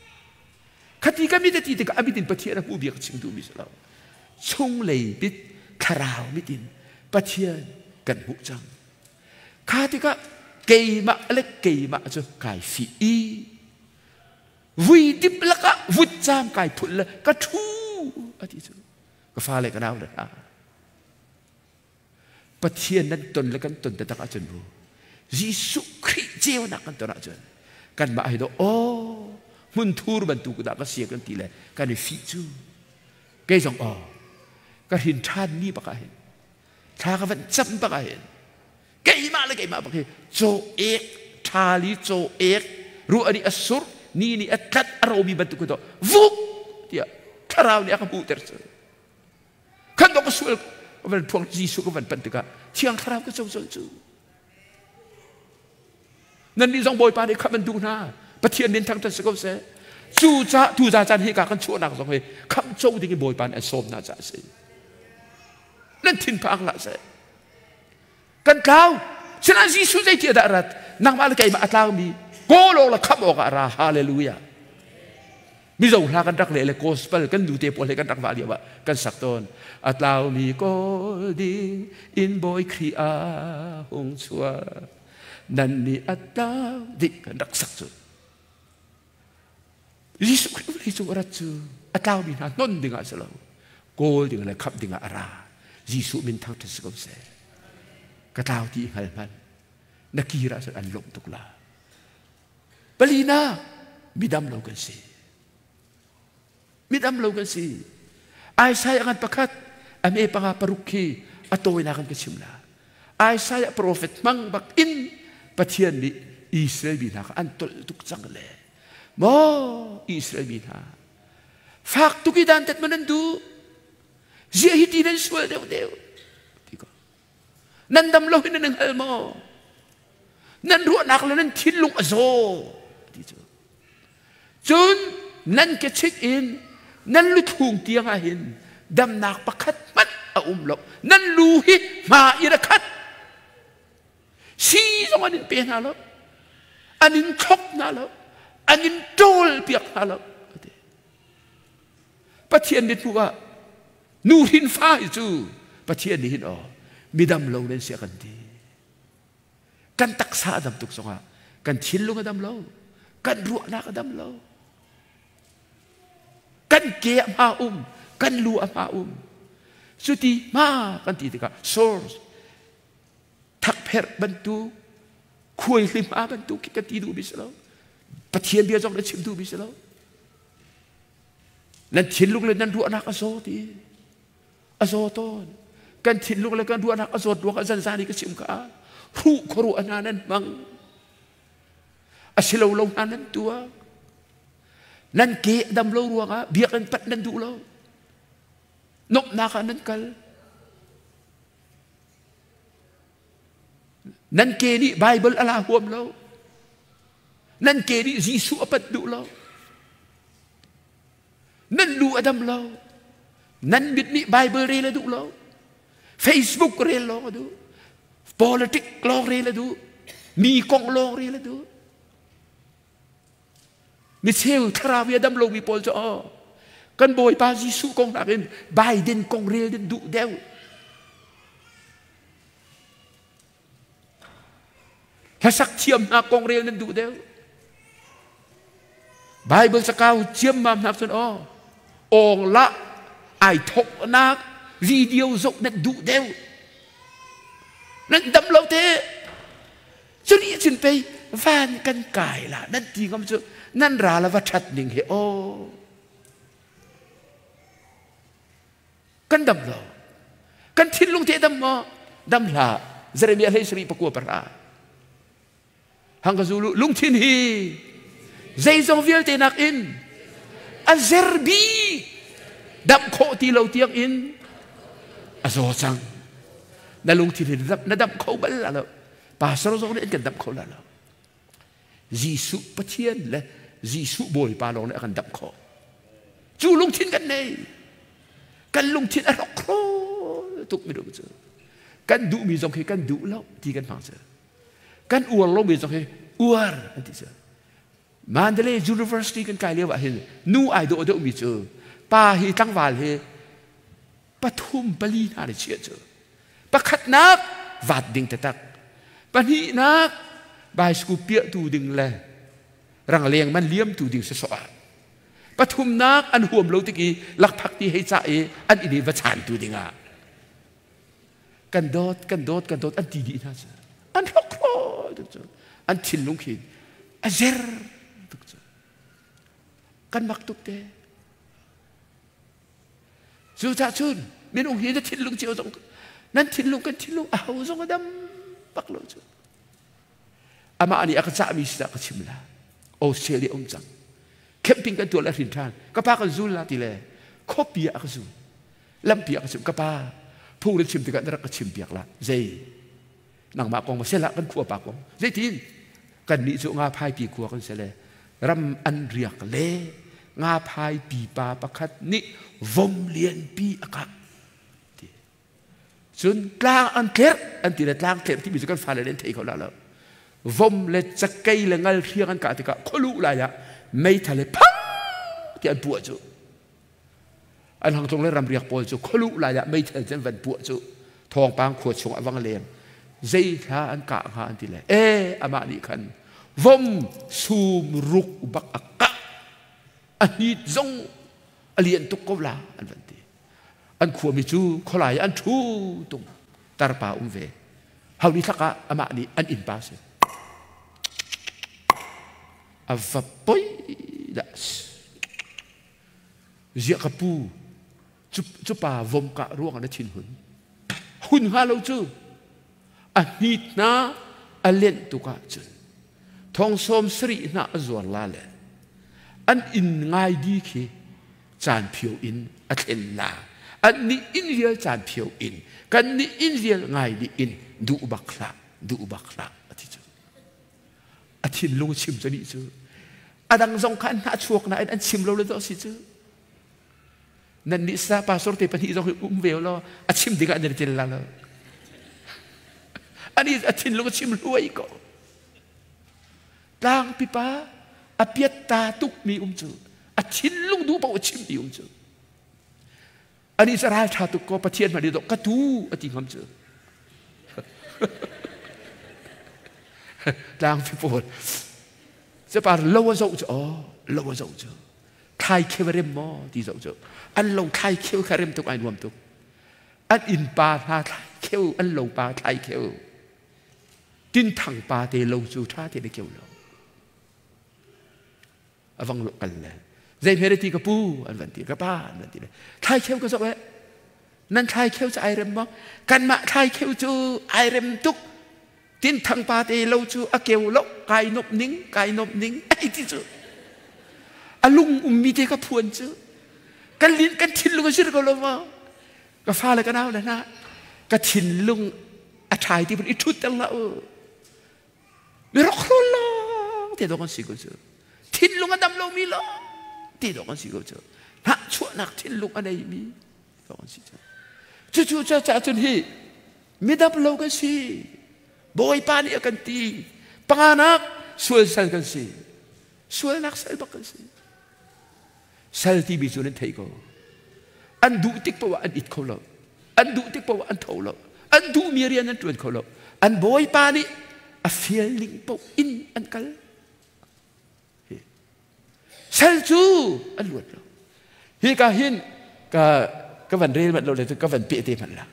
Khati ka mit a ti tikah a mit in Pathian a hmuh bia ka chim duhmi si lo. Chunglei mit thlarau mit in Pathian kan hmuh cang. Kha tikah keimah le keimah cu kai fih i vui dip lakah vutcam kai phulh le ka ṭhu a ti cu ka fale ka nau le hna Pathian nan ton le kan ton taktak ahcun mu Jesuh Khrih ceunak kan ton ahcun kanmah hi do aw hmunthur bantuk dah ka sia kan ti le kan i fih cu kei zong aw ka hrin ṭhan ni bak ah hin thla ka van cam bak ah hin keimah le keimah bak hi caw ek ṭhali caw ek ruah nih a sur ni nih a tlat a romi bantuk to vuk tiah thlarau nih a ka hmuhter cu khan dok ka sual ka van phuang Jesuh ka van panh tikah thiang thlarau ka co colh cu nan nih zong Bawipa nih khamh an duh hna Pathian min thangṭhat si ko seh cu ca tu za caan hi ka kan chuahnak zong hi khamh co ding in Bawipa nih a sawm hna caah a si nan thinphang hlah seh kan tlau sinain Jesuh zei ti dah rat nangmah le keimah a tlaumi Kawl awk le khamh awk ah a ra. Hallelujah. Mizo hla kan rak leh le gospel kan nute pawl he kan rak vah lio ah kan sak tawn. A tlaumi kawl ding in Bawi Khrih a hung chuak. Nan nih a tlau dih kan rak sak cu. Jesuh Khrih vawlei cung a rat cu a tlaumi hna hnon ding ah si lo. Kawl ding le khamh ding ah a ra. Jesuh min thangṭhat si ko seh. Ka tlau ti hngal hmanh. Na kir ahcun an lawmh tuk la. Palina, midam lo kan si. Midam lo kan si. Isaiah ngan pakhat, ame panga paruk khi a tawinak kan ka chim la. Isaiah prophet hmang bak in Pathian nih Israel mi hna kha an tolh tuk cang le. Maw Israel mi hna, fak tuk i dantat man an duh. Ziah hi ti nan sual deuh deuh. Ti ko. Nan dam lo hi nan hngal maw? Nan ruahnak le nan thinlung a zaw ti cu. Cun nan kechik in nan luthlung tiang ah hin damnak pakhat hmanh a um lo. Nan lu hi hma in a khat. Si zong an in pe hna lo. An in thlop hna lo. An in ṭawl piak hna lo. Pathian mit hmuh ah nu hrin fa hi cu Pathian nih hin aw midam lo nan si a kan ti. Kan taksa a dam tuk zongah kan thinlung a dam lo, kan ruahnak a dam lo. Kan ke a hma um, kan lu a hma um. Cuti hma kan ti tikah source thakpherh bantuk khuaihlim hma bantuk khi kan ti duhmi si lo. Pathian bia zong na chim duhmi si lo. Nan thinlung le nan ruahnak a zaw ti. A zaw tawn. Kan thinlung le kan ruahnak a zawt ruangah zanzan i ka chim kha hruh khuaruah hna nan hmang. A si lo lo hna nan tuah. Nan ke dam lo ruangah biakinn panh nan duh lo. Nomhnak ah nan kal. Nan ke nih Bible a la huam lo. Nan ke nih Jesuh a panh duh lo. Nan lu a dam lo. Nan mit nih Bible rel a duh lo. Facebook rel lawng a duh. Politic lawng rel a duh. Mi kong lawng rel a duh. Micheu thlarau i a dam lomi pawl cu aw kan Bawipa Jesuh kong nakin Biden kong rel din duh deuh. Hlasak thiam hna kong rel nan duh deuh. Bible cakau ciammam hna cun aw awng lah ai thoknak video zoh nan duh deuh. Nan dam lo te. Cuni cun pei van kan kai la nan ti ngam cu nan ral a va ṭhat ning hi aw. Kan dam lo. Kan thinlung te dam maw? Dam hlah. Jeremiah hlei sarih pakua pahra. Hang ka zulu lungthin hi zeizong vialte nakin a zer bik dam khawh ti lo tiang in a zaw cang. Na lungthin hi na dam kho bal la lo. Pastor zong nih an kan damh kho la lo. Jesuh Pathian le Jesuh Bawipa lawng nih a kan damh khawh. Cu lungthin kan nei. Kan lungthin a rawk kho tuk minung cu. Kan duhmi zong khi kan duh lo ti kan hmang cu. Kan uar lomi zong hi uar an ti cu. Mandalay University kan kai lio ah hin nu ai dawh deuhmi cu pa hi tlangval hi pathum pali hna nih chiah cu pakhatnak vat ding taktak pahnihnak bicycle piahtu ding le rangleng man liamtu ding sawsawh ah pathumnak an huam lo tik i lakphak ti hei cah i an inn i va chantu dingah kan dawt kan dawt kan dawt an ti dih hna cu an hrokhrol tuk cu an thinlung khi a zer tuk cu kan mak tuk te Cucaah cun minung hi na thinlung cio zong nan thinlung kan thinlung a ho zong a dam bak lo cu. Amah nih a ka cahmi si dah ka chim la. Australia um cang. Camping kan tuah le hrin ṭhan. Ka pa kan zul la ti le khuapi ah ka zul. Lampi ah ka chim. Ka pa phung na chim tikah na rak ka chim piak la. Zei nangmah kong ma sela kan khua pa kong. Zeitin kan nih cu nga phaipi khua kan si le ram an riak le nga phaipi pa pakhat nih vom lianpi a kah ti cun tlang an tlerh an ti le tlang tlerh timi cu kan fale nih an thei kho la lo. Vom le cakei le ngal hriang an kah tikah khualuh lai ah meithal he phang ti an puah cu. An hangtlung le ramriak pawl cu khualuh lai ah meithal cu an van puah cu. Thawngpang khua chung ah vang leng. Zei thla an kah hnga an ti le. E amah nih khan vom sum ruk bak a kah. A hnit zong a lian tuk ko la an van ti. An khuami cu khualai an ṭhu tung. Tarpa um ve. Hau ni thlak ah amah nih an innpa si. A va poi dah. Ziah ka pu cu pa vom kah ruang na thin hun. Hun hnga lo cu a hnit hna a lenh tuk ahcun thong sawm sarih hna a zuar la le an inn ngai di khi caan phio in a thlen la an nih inn vial caan phio in kan nih inn vial ngai dih in duh bak hlah duh bak hlah a ti cu a thinlung chim cu nih cu a dang zong kha an hnah chuak nain an chim lo le dawh si cu nan nih sa pastor te pahnih zong hi um ve law a chim dingah nan tel la lo ani a thinlung a chim hluai ko tlang pipa a piat ta tuk mi um cu a thinlung duh paoh a chim mi um cu ani cu ral tha tuk ko Pathian hmanh nih ka tu a ti ngam cu tlang pi pawl capar lo a zoh cu oh lo a zoh cu thlai kheu a rem maw ti zoh cu an lo thlai kheu kha rem tuk ai nuam tuk an innpa hna thlai kheu an lo pa thlai kheu tinthang pa te lo cu ṭha te na keu lo a vang lo kal le zei hme ti ka pu an van ti ka pa an van ti le thlai kheu ka zoh e nan thlai kheu cu ai rem maw kanmah thlai kheu cu ai rem tuk tinthang pa te lo cu a keu lo kai nop ning kai nop ning ai ti cu a lung ummi te ka phuan cu kan lin kan thinlung a zir ko lo maw ka fa le ka nau le hna ka thinlung a ṭhai ti i ṭhut ter hlah u mi rokhrawl lawng te dawh kan si ko cu thinlung a dam lomi lawng te dawh kan si ko cu hnahchuahnak thinlung a neimi dawh kan si cu cucu caah cun hi midam lo kan si Bawipa nih a kan ti panganak sual sal kan si sualnak sal bak kan si sal timi cu nan thei ko an duh tik paoh ah an it kho lo an duh tik paoh ah an tho lo an duhmi rian an ṭuan kho lo an bawipa nih a fial ning paoh in an kal sal cu an luat lo hi ka hin ka ka van rel manh lo le ka van peh te hmanh la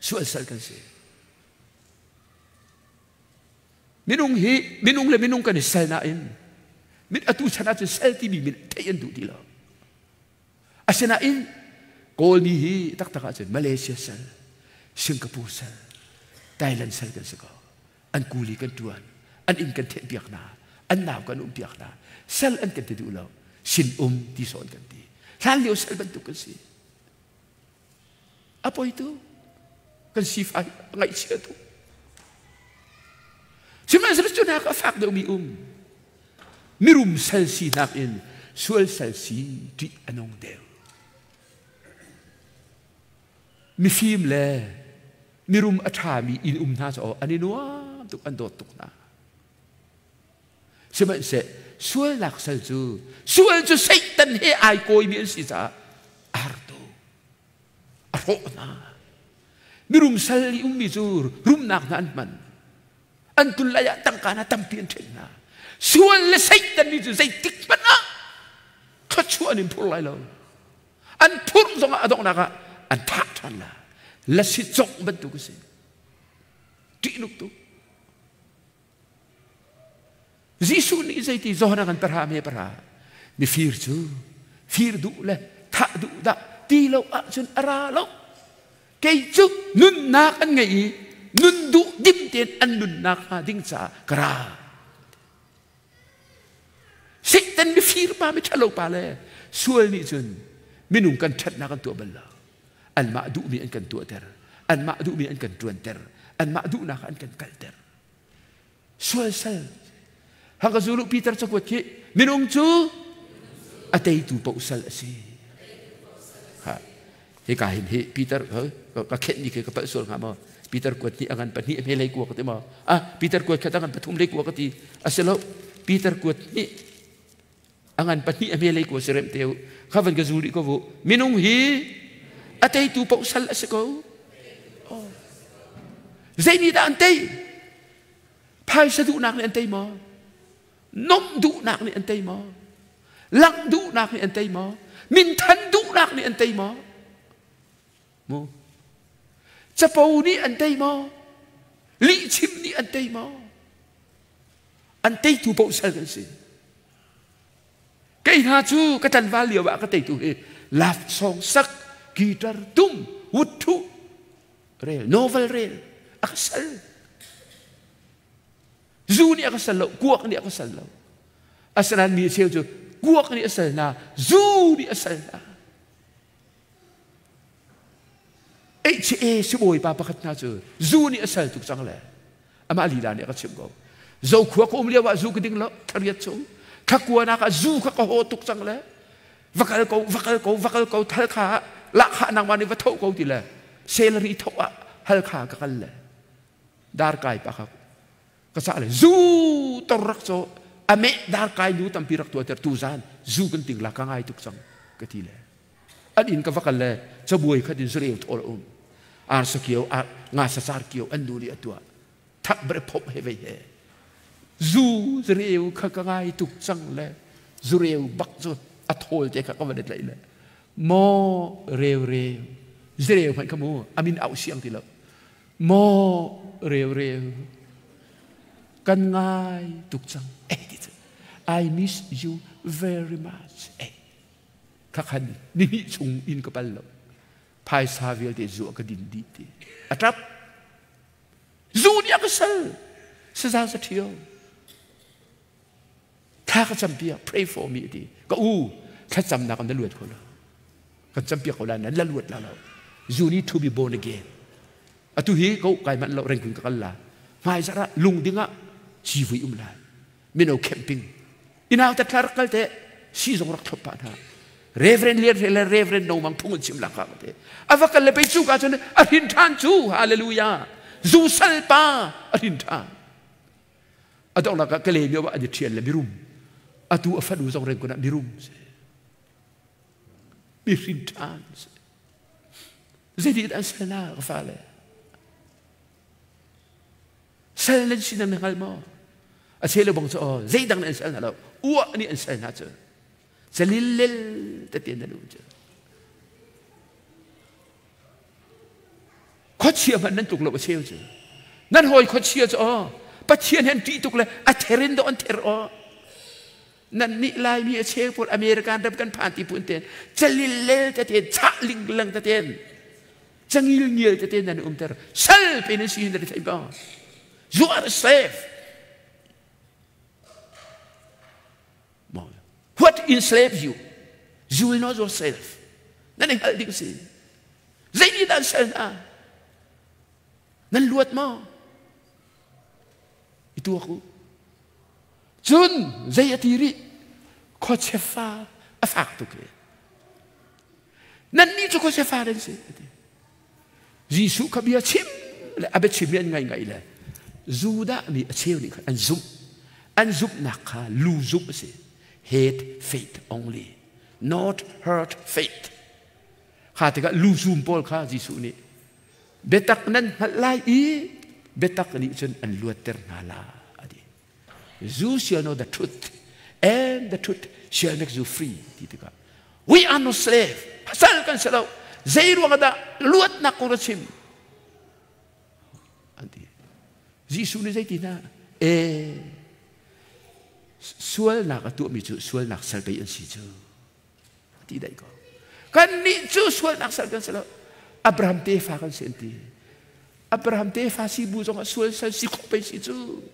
sual sal kan si Minung hi minung le minung kan i sel nain atu chan ahcun sel timi min theih an duh ti lo. Asinain Kawlmi hi taktak ahcun Malaysia sel, Singapore sel, Thailand sel kan si ko. An kuli kan ṭuan, an inn kan thenh piak hna, an nau kan um piak hna. Sel an kan ti duh lo. Sin um ti sawn kan ti. Hlan lio sel bantuk kan si. A poi tu kan sifai ngaihchia tu. Sihmanhsehlaw cu nak a fak deuhmi um. Mirum sal sinak in sual sal si ṭih a nung deuh. Mifim le mirum a ṭhami inn um hna cu an i nuam tuk an dawt tuk hna. Sihmanhseh sualnak sal cu sual cu Satan he ai kawimi an si caah a har tuk. A hrawh hna. Mirum sal i ummi cu rumnak hna an hman. An tul lai ah tangka hna tampi an ṭhen hna. Sual le Satan nih cu zeitik hmanh ah thluachuah an in phur lai lo. An phurh zongah a donghnak ah an thah ṭhan la. Lasi congh bantuk a si. Ṭihnuk tuk. Jesuh nih zeiti zawn a kan para me para mifir cu fir duh le thah duh dah ti lo ahcun a ra lo kei cu nunnak an ngei i nun duh dim tein an nunnak hnga ding caah ka ra Satan mifir pa miṭhalo pa le sual nih cun minung kan ṭhatnak an tuah bal lo anmah duhmi an kan tuahter anmah duhmi an kan ṭuanter anmah duhnak an kan kalter sual sal haka zulu Peter cakuat khi minung cu a teitu paoh sal a si ha hika hin hi Peter ka khenh ni khi ka palh sual hnga maw? Peter kuat nih a ngan pahnih a hme kua ka ti ma? Ah, Peter kuat khat a ngan pathum lei kua ka ti. A si lo. Peter kuat nih a ngan pahnih a hme kua si rem te u. Kha van ka zul rih ko vu. Minung hi a teitu paoh sal a si ko. Oh. Zei nih dah an tei? Phaisa duhnak nih an tei maw? Nomh duhnak nih an tei maw? Langh duhnak nih an tei maw? Minthan duhnak nih an tei maw? Mu. Capo nih an tei maw? Lihchim nih an tei maw? An teitu paoh sal kan si. Kei hna cu ka tlanval lio ah ka teitu hi love song sak, guitar tum, wuthu rel, novel rel, a ka sal. Zu nih a ka sal lo, kuak nih a ka sal lo. Asinain mi cheu cu kuak nih a sal hna, zu nih a sal hna. HA sibawi pa pakhat hna cu zu nih a sal tuk cang le amah lila nih a ka chimh ko. Zokhua ka um lio ah zu ka ding lo thariat chung thakua nak ah zu kha ka haw tuk cang le va kal ko va kal ko va kal ko thal kha lahkhah nangmah nih va tho ko ti le salary tho ah hal kha ka kal le dar kai pa kha ka cah le zu tor rak caw ame dar kai nu tampi rak tuah ter tu zan zu kan ting la ka ngai tuk cang ka ti le an inn ka va kal le cabuai khat in zureu thawl um ar sakio nga sacar kio an nu nih a tuah thak bre phop he vei he zu zureu kha ka ngai tuk cang le zureu bak cu a thawl te kha ka van tlaih le maw reu reu zureu hmanh kha mu amin au siang ti lo maw reu reu kan ngai tuk cang eh ti cu I miss you very much eh khakhan ni hnih chung in ka pal lo phaisa vialte zu a ka din dih ti a ṭap zu nih a ka sal saza sa ṭhio thla ka campiak pray for me ti ka u thlacamnak na luat ko lo kan campiak ko la nan la luat la lo you need to be born again atu hi ko kai man lo rengkun ka kal la hmai zara lung dingah civui um lai mino camping inau ta thla rak kal te si zong rak thlop pa hna Reverend Lian le Reverend No Mang phung in chim la ka te ava kal le pe chu ka chun a rin than chu hallelujah zu sal pa a rin than a dong ka kale mi wa ani thian le mirum atu a fanu zong reng kuna mirum se mi rin than se zeiti an sal na ka fa le Sal nan si nan hngal maw? A cheu le bang cu aw zeidang nan sal hna lo. Uah nih an sal hna cu. Calillel tete nan um cu. Khuachia hmanh nan tluk lo a cheu cu. Nan hawi khuachia cu aw Pathian he an ṭih tuk le a ther in dawh an ther aw. Nan nih Laimi a cheu pawl American ram kan phan ti phun ten calillel tete chah linglang tete cangil ngial tete nan umter sal pe nan si nan thei ba you are a slave what enslave you you will know yourself nan i hngalh ding si zei nih dah an sal hna nan luat maw i tuak u cun zei a ti rih khuachia fa a fak tuk e Nannih cu khuasia nan si ati. Jesuh kha bia chim le a biachim hi an ngai ngai le Judah mi a cheu nih khan an zumh. An zumhnak kha lu zumh a si. Head faith only, not heart faith. Kha tikah lu zum pawl kha Jesuh nih biatak nan hngalh lai i biatak nih cun an luatter hna la a ti. You shall know the truth, and the truth shall make you free. Ti tikah we are no slave. Sal kan si lo. Zei ruang dah luatnak kong na chim? An ti. Jesuh nih zei ti hna? E sualnak a tuahmi cu sualnak sal pei an si cu. Ti dai ko. Kan nih cu sualnak sal kan si lo. Abraham tefa kan si an ti. Abraham tefa si bu zongah sual sal si khawh pei si cu.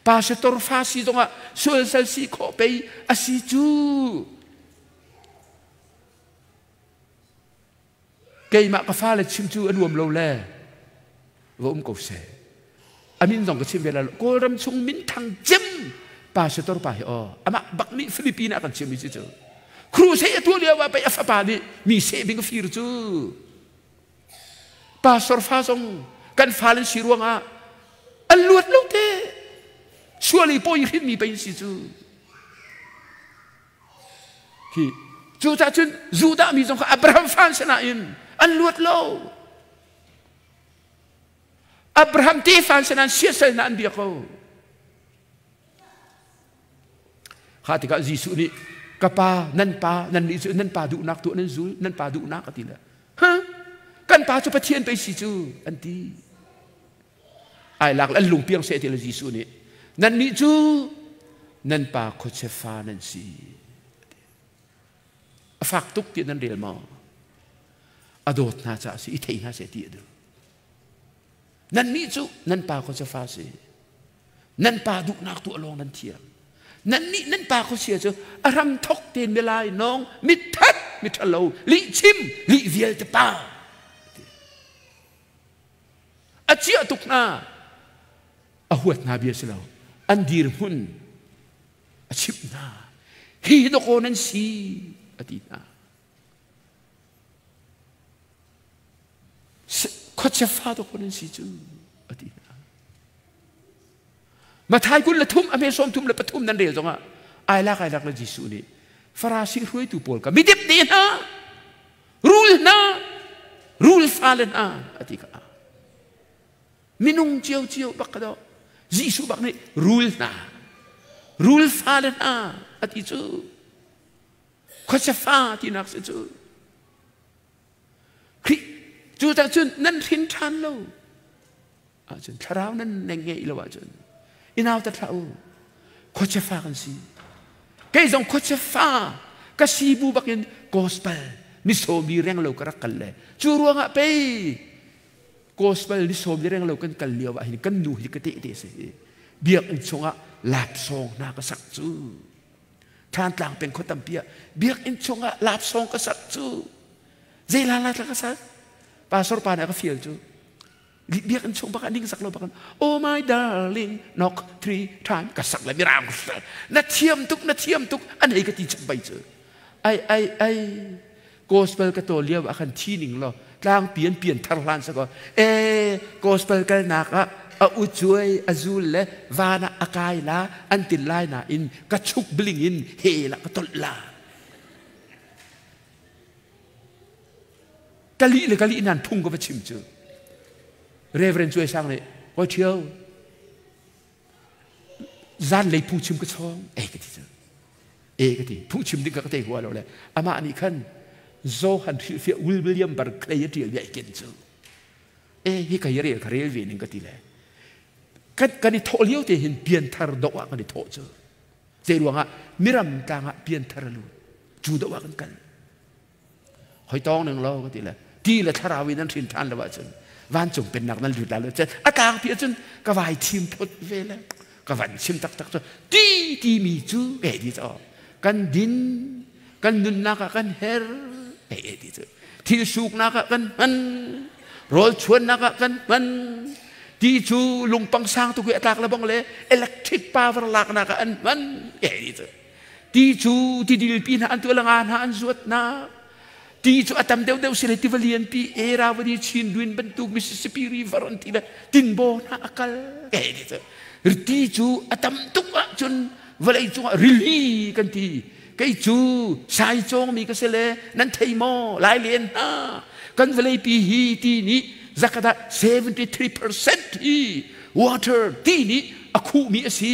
Pastor fa si zongah sual sal si khawh pei a si cu. Keimah ka fale chim cu a nuam lo le va um ko seh. A min zong ka chim ve la lo. Kawlram chung minthang cem pastor pa hi aw amah bak nih Philippine ah kan chim mi si cu. Crusade a tuah lio ah pei a fapa nih mi seh bing a fir cu. Pastor fa zong Kan fale si ruangah an luat lo te. Sual i pawi hrinmi pei si cu. Hi cucah cun Judah mi zong kha Abraham fa an si nain an luat lo. Abraham tefa an si nain siasal na an bia ko. Kha tikah Jesuh nih ka pa nan pa nan nih cu nan pa duhnak tuah nan zul nan pa duhnak a ti le ha kan pa cu Pathian pei si cu an ti. Ai lak an lungpiang seh ti le Jesuh nih nan nih cu nan pa khuachia fa nan si. A fak tuk ti nan rel maw? A dawt hna caah si i thei hna seh ti a duh. Nannih cu nan pa khuachia fa si. Nan pa duhnak tuah lawng nan thiam. Nannih nan pa khuachia cu a hram thok tein milai nawng mithat miṭhalo lihchim lih vialte pa. A ciah tuk hna. A huat hna bia si lo. An dirhmun a chimh hna. Hi dawkaw nan si a ti hna. Khuachia fa dawkaw nan si cu a ti hna. Mathai 23 a hme 33 nan rel zongah ai lak ai lak le Jesuh nih Farasi hruaitu pawl ka midip ne hna rul hna rul fale hna a ti kha minung ciocio bak ka do Jesuh bak nih rul hna rul fale hna a ti cu khuachia fa tinak si cu Khrih cu cah cun nan hrin ṭhan lo ahcun thlarau nan neng ngeih lo ahcun i nautat hlah u khuachia fa kan si kei zong khuachia fa ka si bu bakin gospel ni sawmi reng lo ka rak kal le cu ruangah pei gospel ni sawmi reng lo kan kal lio ah hin kan nu hi ka te te si biakinn chungah lapsawng hna ka sak cu Thantlang peng khua tampi ah biakinn chungah lapsawng ka sak cu zei la la ka sak pastor pa nih a ka fial cu biakinn chung bak ah ning sak lo bak oh my darling knock three time ka sak le mirang na thiam tuk na thiam tuk an hei ka ti chap bai cu ai ai ai gospel ka to lio ah khan thi ning lo tlang pian pian thar hlan sa ko e gospel kalnak ah a ucuai a zul le van ah a kai la an tin lai na in ka chuk bling in he la ka tolh la kali le kali nan phung ka va chim cu Reverend Cuai Sang nih koi ṭhio zanlei phungchim ka chawng ei ka ti cu e ka ti phungchim ding ka ka te hua lo le amah nih khan Johan hrilhfiah William Barclay a ṭial bia i ken cu e hi ka hi rel ka rel ve ning ka ti le kan kan i thawh lio te hin pianthar doh ah kan i thawh cu zei ruangah miram tlang ah pianthar a lut cu doh ah kan kal hoi tawng ning lo ka ti le ti le thlarau in an hrin ṭhan lo ahcun vancung pennak nan lut lai lo cun a tlangpi ahcun ka vai thim phot ve le ka van chim taktak cu ti timi cu ke ti cu kan din kan nunnak ah kan her ke ti cu thil suknak ah kan hman rawl chuannak ah kan hman ti cu lungpang sang tu a tlak le bang le electric power laknak ah an hman ke ti cu Ti cu tidil pi hna an tuah nga hna an zuat na. Ti cu a tam deuhdeuh si le tiva lian pi Eravadi Chindwin bantuk Mississippi River an ti le tinbaw hna a kal. Ti cu a tam tuk ahcun vawlei cungah rili kan ti. Kei cu sai cawngmi ka si le nan thei maw lai len hna kan vawlei pi hi ti nih zakata 73% hi water ti nih a khuhmi a si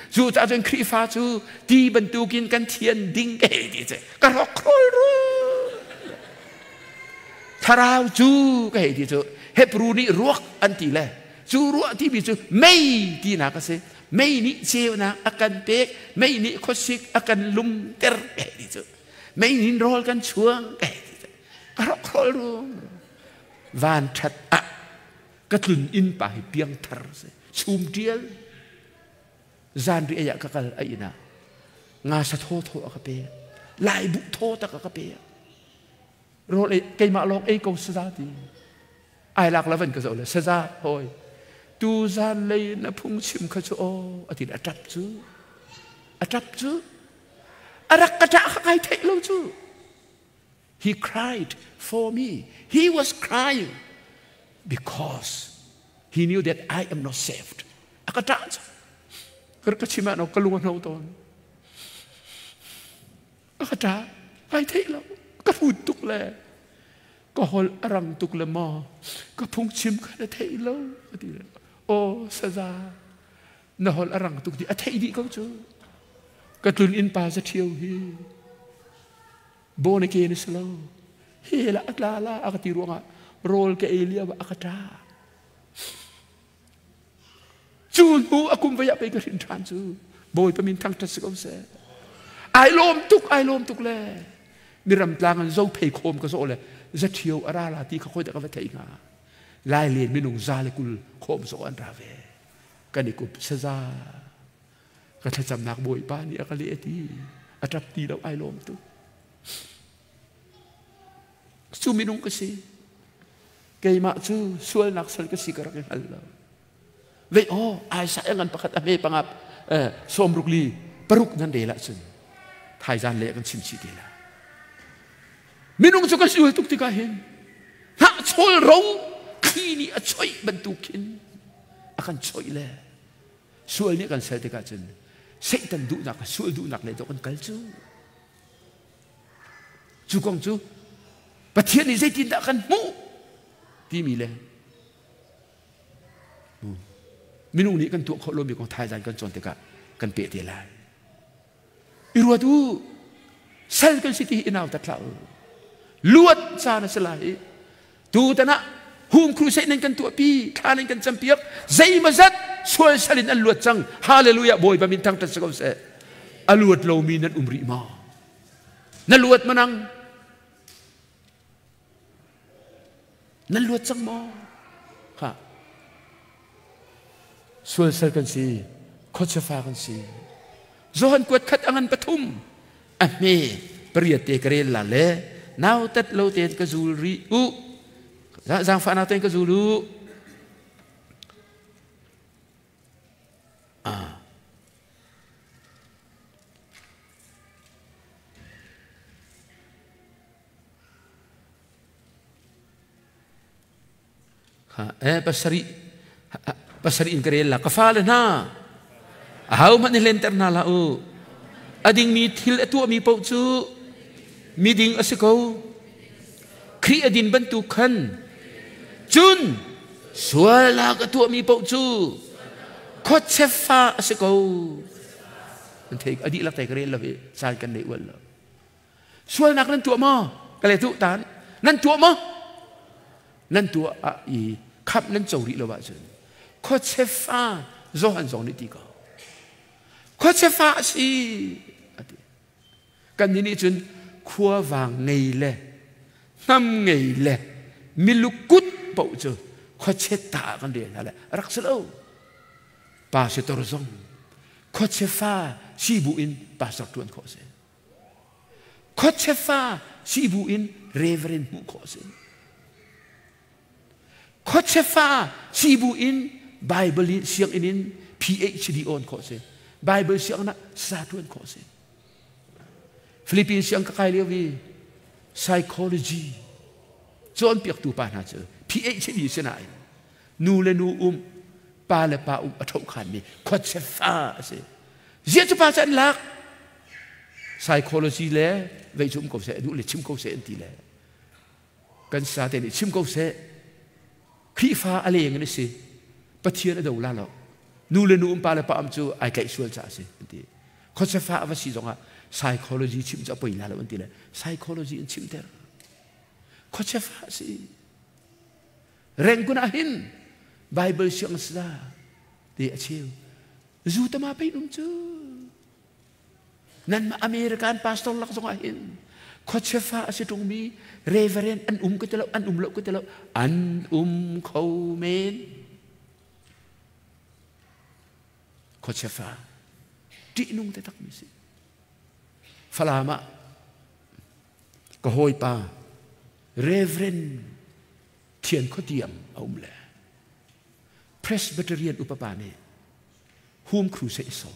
cucaah cun Khrihfa cu ti bantukin kan thian ding ka hei ti cu ka rawkhrol ru thlarau cu ka hei ti cu Hebrew nih ruak an ti le cu ruah timi cu mei tinak a si mei nih ceunak a kan pek mei nih khuasik a kan lumter ka hei ti cu mei nin rawl kan chuang ka hei ti cu ka rawkhrol ru van ṭhat ah ka tlun inn pa hi piangthar si chum ṭial zan ri ai ah ka kal a inn ah nga sa thaw thaw a ka pe lai buh thaw tak a ka pe rawl ei keimah lawng ei ko saza ti ai lak la van ka zoh le saza hoi tu zan lei na phung chim kha cu aw a ti a ṭap cu a ṭap cu a rak ka ṭah kha kai theih lo cu He cried for me. He was crying because He knew that I am not saved. A ka ṭah cu. Ka ka chim ah no ka lung a hno tawn. A ka ṭah. Ai theih lo. Ka hrut tuk le ka holh a rang tuk le maw ka phungchim kha na theih lo a ti le aw saza na holh a rang tuk ti a theih dih ko cu ka tlun inn pa za ṭhio hi born again a si lo he la a tla la a ka ti ruangah rawl ka ei lio ah a ka ṭa cu hnu a kum vei ah pei ka hrin ṭhan cu Bawipa min thangṭhat si ko seh ai lawm tuk ai lawm tuk le miram tlang an zo phei khawm ka zawh le zaṭhio a ra la ti kha khoi dah ka va theih hnga lai len minung za le kul khawm zawh an ra ve kan i kup saza ka thlacamnak Bawipa nih a ka leh ti a ṭap ti lo ai lawm tuk cu minung ka si keimah cu sualnak sal ka si ka rak i hngal lo vei aw Isaiah ngan pakhat a hme panga sawmruk li paruk nan rel ahcun thaizan le kan chim chih te la minung cu kan sual tuk tikah hin hnahchawl ro thli nih a choih bantuk khin a kan choih le sual nih kan sel tikah cun Satan duhnak sual duhnak le dawh kan kal cu cu kong cu Pathian nih zeitindah kan hmuh timi le minung nih kan tuah khawh lomi kong thaizan kan cawn tikah kan peh te lai i ruat u sal kan si ti hi inau tat hlah u luat caan a si lai i tutan ah home crusade nan kan tuahpi thla nan kan campiak zeimazat sual sal in an luat cang hallelujah Bawipa min thangṭhat si ko seh a luat lomi nan um rih maw na luat manang Nan luat cang maw? Ha. Sual sal kan si, khuachafa kan si. Johan kuat khat angan pathum a hme pariat te ka rel la le nau tat lo ten ka zul ri u. Zaangfah nak ten ka zul u. Ah. Pasarih pasarih in ka rel la ka fale hna ahohmanh i hlenter hna hlah u a dingmi thil a tuahmi paoh cu miding a si ko Khrih a din bantuk khan cun sualnak a tuahmi paoh cu khuachia fa a si ko an thei a dihlak thei ka rel lo hi caan kan nei ual lo Sualnak nan tuah maw? Ka le tu tan. Nan tuah maw? Nan tuah ah i khamh nan co rih lo ahcun khuache fa Johan zong nih ti ko. Khuache fa a si a ti. Kan nih nih cun khuavang ngei le hnam ngei le milukut paoh cu khuache ta ah kan rel hna le rak si lo. Pastor zong khuache fa si bu in pastor ṭuan khawh a si. Khuachia fa si bu in reverend hmuh khawh a si. Khuachia fa si bu in Bible in sianginn in PhD on khawh a si. Bible sianginn ah sa ṭuan khawh a si. Philippines siang ka kai lio i psychology cawnpiaktu pa hna cu PhD si nain nu le nu um pa le pa um a ṭhohkhanmi khuachia fa a si. Ziah cu pa cu an lak? Psychology le vei cu um ko seh, duh le chim ko seh an ti le kan sa te nih chim ko seh. Khrihfa a leng in a si. Pathian a do la lo. Nu le nu um pa le pa um cu ai tlaih sual caah a si an ti. Khuachafa a va si zongah psychology chim cu a poi la lo an ti le psychology in chimter. Khuachafa a si. Rengkun ah hin Bible siang sa ti a cheu. Zu tama pei um cu. Nanmah American pastor lak zongah hin khuachia fa a si ṭungmi reverend an um ka ti lo, an um lo ka ti lo, an um kho men. Khuachia fa ṭihnung te takmi si. Falam ah ka hawipa Reverend Thian Khuatiam a um le Presbyterian upa pa nih Home Crusade so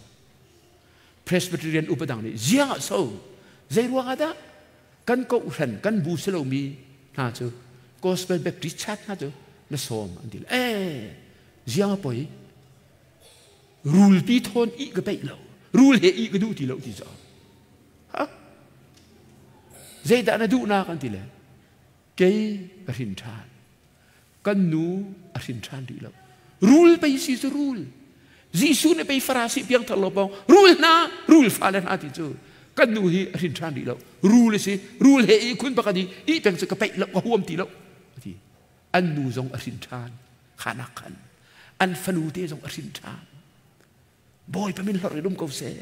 Presbyterian upa dang nih ziang ah so zei ruang ah dah kan kohhran kan bu si lomi hna cu Gospel Baptist Church hna cu na sawm an ti eh. Ziang a poi. Rulpi thawn i ka peih lo. Rul he i ka duh ti lo ti cu. Ha? Zeidah na duhnak an ti le? Kei ka hrin ṭhan. Kan nu a hrin ṭhan rih lo. Rul pei si cu rul. Jesuh nih pei Farasi piangthar lo pawng rul hna, rul fale hna ti cu kan nu hi a hrin ṭhan rih lo. Rul a si. Rul he i khun pakhat i i peng cu ka peih lo, ka huam ti lo. Ti. An nu zong a hrin ṭhan. Khanak khan. An fanu te zong a hrin ṭhan. Bawipa min hlorh in um ko seh.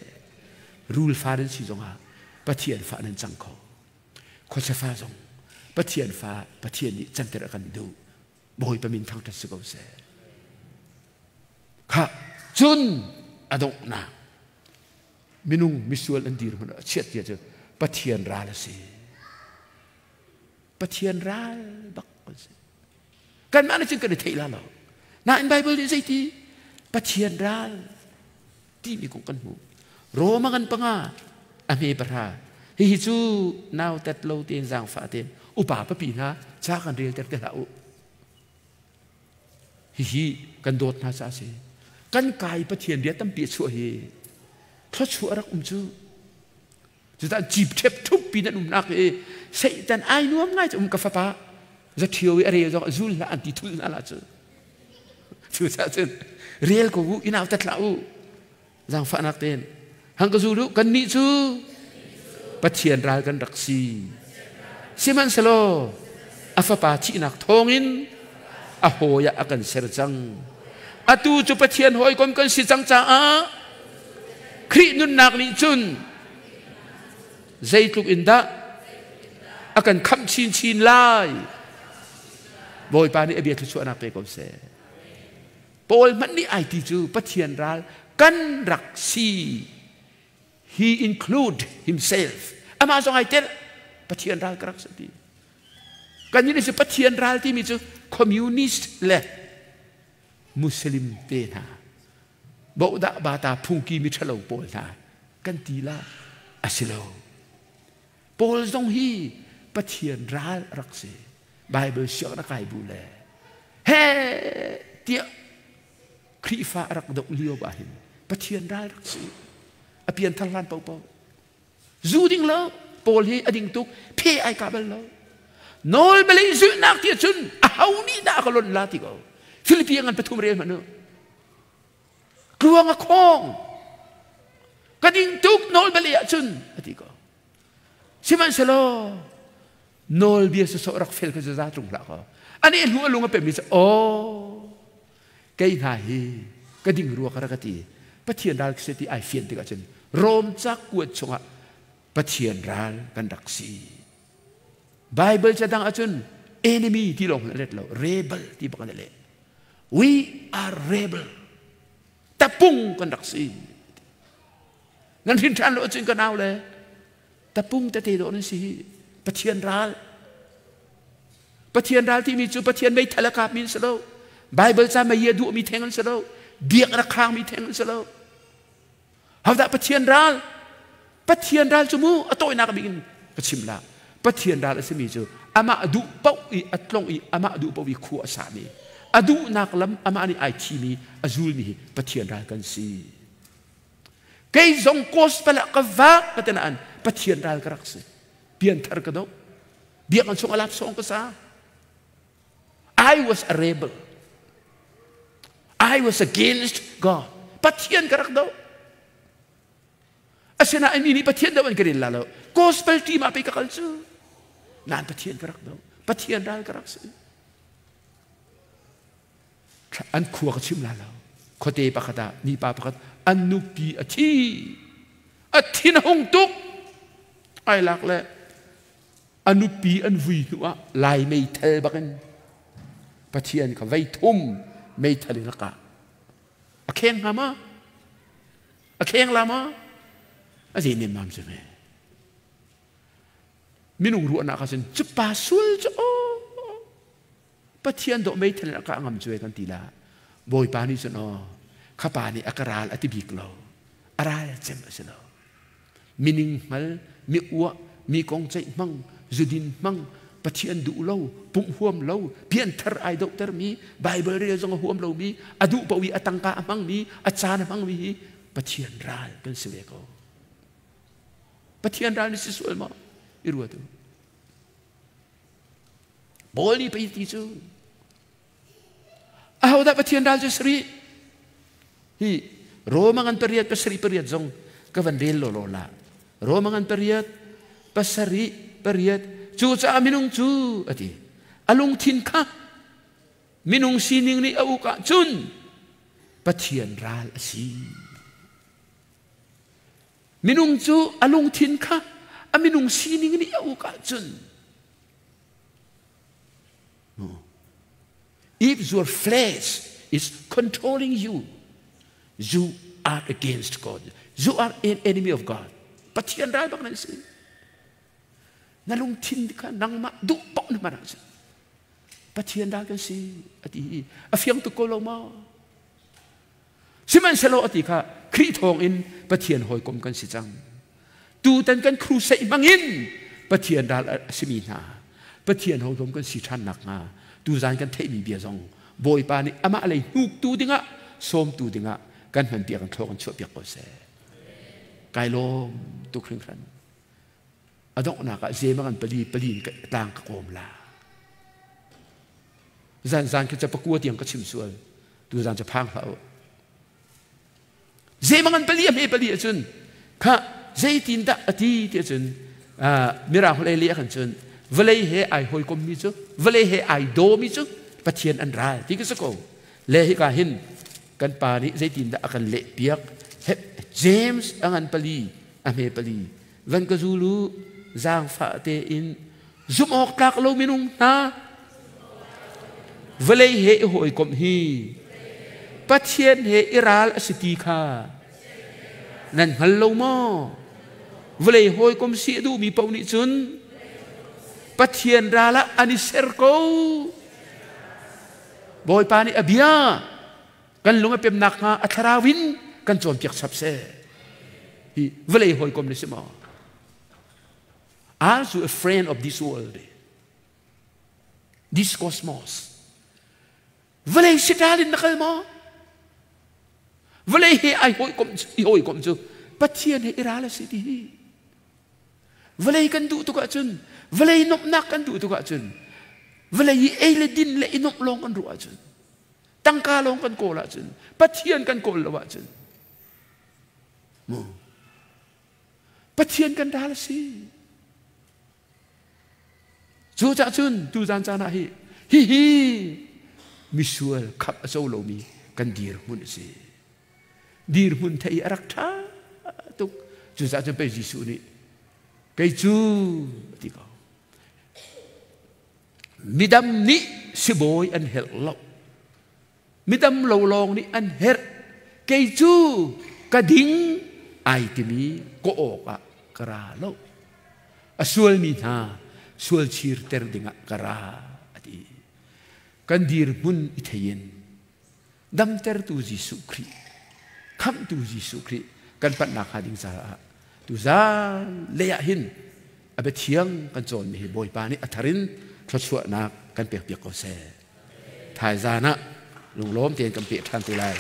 Rul fa nan si zongah Pathian fa nan cang kho. Khuachia fa zong Pathian fa Pathian nih canter a kan duh. Bawipa min thangṭhat si ko seh. Kha cun a donghnak minung misual an dir hmanh a chiat tia cu Pathian ral a si. Pathian ral bak an si. Kanmah nih cun kan i theih la lo. Nain Bible nih zeiti Pathian ral timi kong kan hmuh. Roma kan panga a hme pahra. Hihi cu nautat lo tein zaangfah tein upa papi hna ca kan relter te hlah u. Hihi kan dawt hna ca si. Kan kai Pathian bia tampi a chuah hi thluachuah rak um cu. Cucaah cip ṭhep ṭhup pi nan umnak i Satan ai nuam ngai cu um ka fapa zaṭhio i a rel zong a zul hlah an ti thul hna la cu. Cucaah cun rel ko u inau tat hlah u zaangfahnak tein hang ka zul u kannih cu Pathian ral kan rak si. Sihmanhsehlaw a fapa thihnak thawngin a hawi ah a kan ser cang. Atu cu Pathian hawikom kan si cang caah Khrih nunnak nih cun zeitluk in dah a kan khamh chinchin lai. Bawipa nih a bia thluachuahnak pe ko seh. Paul hmanh nih ai ti cu Pathian ral kan rak si. He include himself. Amah zong ai tel. Pathian ral ka rak si ti. Kan nih cu Pathian ral timi cu communist le Muslim te hna bohdah bata phungki mi ṭhalo pawl hna kan ti la a si lo. Paul zong hi Pathian ral rak si. Bible siang rak kai bu le he tiah Khrihfa a rak doh lio ah hin Pathian ral rak si. A pianthar hlan paohpaoh. Zu ding lo Paul hi a ding tuk phe ai ka bal lo. Nawl belei zulhnak ti cun a ho nih dah a ka lonh la ti ko. Filipi ngan pathum rel hmanh u. Tluang a khawng. Ka ding tuk nawl belei ahcun a ti ko. Sihmanhsehlaw nawlbia sawsawh rak fel kha za tlung hlah kaw. Ani hnu a lung a pemmi cu aw kei hna hi ka ding rua ka rak ka ti. Pathian ral ka si ti ai fian tikah cun Rom ca kuat chungah Pathian ral kan rak si. Bible ca dang ahcun enemy ti lawng a let lo, rebel ti bak an leh. We are rebel. Tapung kan rak si. Nan hrin ṭhan lo ahcun ka nau le tapung tete dawh nan si hi. Pathian ral. Pathian ral timi cu Pathian meithal a kapmi an si lo. Bible ca mei a duhmi theng an si lo. Biak a khangmi theng an si lo. Hodah Pathian ral? Pathian ral cu mu a tawinak bik in ka chim la. Pathian ral a simi cu amah duh paoh i a tlong i amah duh paoh i khua a sami a duhnak lam amah nih ai thimi a zulmi hi Pathian ral kan si. Kei zong gospel ah ka vak ka ti nain Pathian ral ka rak si. Pianthar ka doh. Biakinn chung a lap sawng ka sa. I was a rebel. I was against God. Pathian ka rak doh. Asinain mi nih Pathian doh an ka rel la lo. Gospel team ah pei ka kal cu. Nain Pathian ka rak doh. Pathian ral ka rak si. An khua ka chim la lo. Khuate pakhat ah mipa pakhat an nupi a thi. A thin a hung tuk. Ai lak le a nupi an vui hnu ah lai meithal bakin Pathian kha vei thum meithal in a kah. A kheng hnga ma? A kheng la ma? A zei nemmam cu me. Minung ruahnak ah cun cu pa sul cu aw Pathian dawh meithal in a kah ngam cu kan ti la. Bawipa nih cun aw kha pa nih a ka ral a ti bik lo. A ral cem a si lo. Mining hngal, mi uah, mi kong ceih hmang, zudin hmang, Pathian duh lo, pumh huam lo, pianthar ai dohtermi, Bible rel zong a huam lomi, a duh paoh i a tangka a hmangmi, a caan a hmangmi hi Pathian ral kan si ve ko. Pathian ral ni si sual maw? I ruat u. Paul nih pei ti cu ahodah Pathian ral cu sari hi Roma ngan pariat pasarih pariat zong ka van rel law law la Roma ngan pariat pasarih pariat cu caah minung cu ati a lungthin kha minung sining nih a uk ahcun Pathian ral a si. Minung cu a lungthin kha a minung sining nih a uk ahcun If your flesh is controlling you, you are against God. You are an enemy of God. Pathian ral bak nan si. Na lungthin kha nangmah duh paoh na hman ahcun Pathian ral kan si a ti i a fiang tuk ko lo maw? Sihmanhsehlaw a ti kha Khrih thawng in Pathian hawikom kan si cang. Tutan kan crusade hmangin Pathian ral a simi hna Pathian hawikom kan si ṭhan nakhnga tuzan kan theihmi bia zong Bawipa nih amah lei hnuktu dingah sawmtu dingah kan hmanpiak in thlaw kan chuahpiak ko seh. Kai lawm tuk hringhran. A donghnak ah zemang an pali pali in tlang ka kawm la. Zan zan khi ca pakua tiang ka chim sual. Tu zan ca phang hlah u. Zemang an pali a hme pali ahcun kha zeitin dah a ti ti ahcun mirang holh le khan cun vawlei he ai hawikom mi cu vawlei he ai daw mi cu Pathian an ral ti ka si ko. Le hika hin kan pa nih zeitin dah a kan leh piak James a ngan pali a hme pali van ka zul u zaangfah tein zumh awk tlak lo minung hna vawlei he i hawikomh hi Pathian he i ral a si ti kha nan hngal lo maw? Vawlei hawikom si a duhmi paoh nih cun Pathian ral ah an i ser ko. Bawipa nih a bia kan lung a pem nakhnga a thlarau in kan cawnpiak chap seh. Hi vawlei hawikom na si maw? Are you a friend of this world? This cosmos. Vawlei sital in na kal maw? Vawlei he ai hawikom i hawikom cu Pathian he i ral a si ti hi. Vawlei kan duh tuk ahcun, vawlei nuamhnak kan duh tuk ahcun, vawlei i ei le din le i nuamh lawng kan ruah ahcun, tangka lawng kan kawl ahcun, Pathian kan kawl lo ahcun, mu Pathian kan ral a si. Cu cah cun tuzan caan ah hi hihi misual khap a co lomi kan dirhmun a si. Dirhmun thei a rak ṭha tuk. Cucaah cun pei Jesuh nih kei cu a ti ko. Midam nih sibawi an helh lo. Midam lo lawng nih an herh. Kei cu ka ding ai timi ka awk ah ka ra lo. A sualmi hna sual chirter dingah ka ra a ti. Kan dirhmun i thei in damtertu Jesuh Khrih, khamhtu Jesuh Khrih kan panhnak hnga ding caah tuzan lei ah hin a biathiang kan cawnmi hi Bawipa nih a thar in thluachuahnak kan pekpiak ko seh. Thaizan ah lunglawm tein kan peh ṭhan te lai.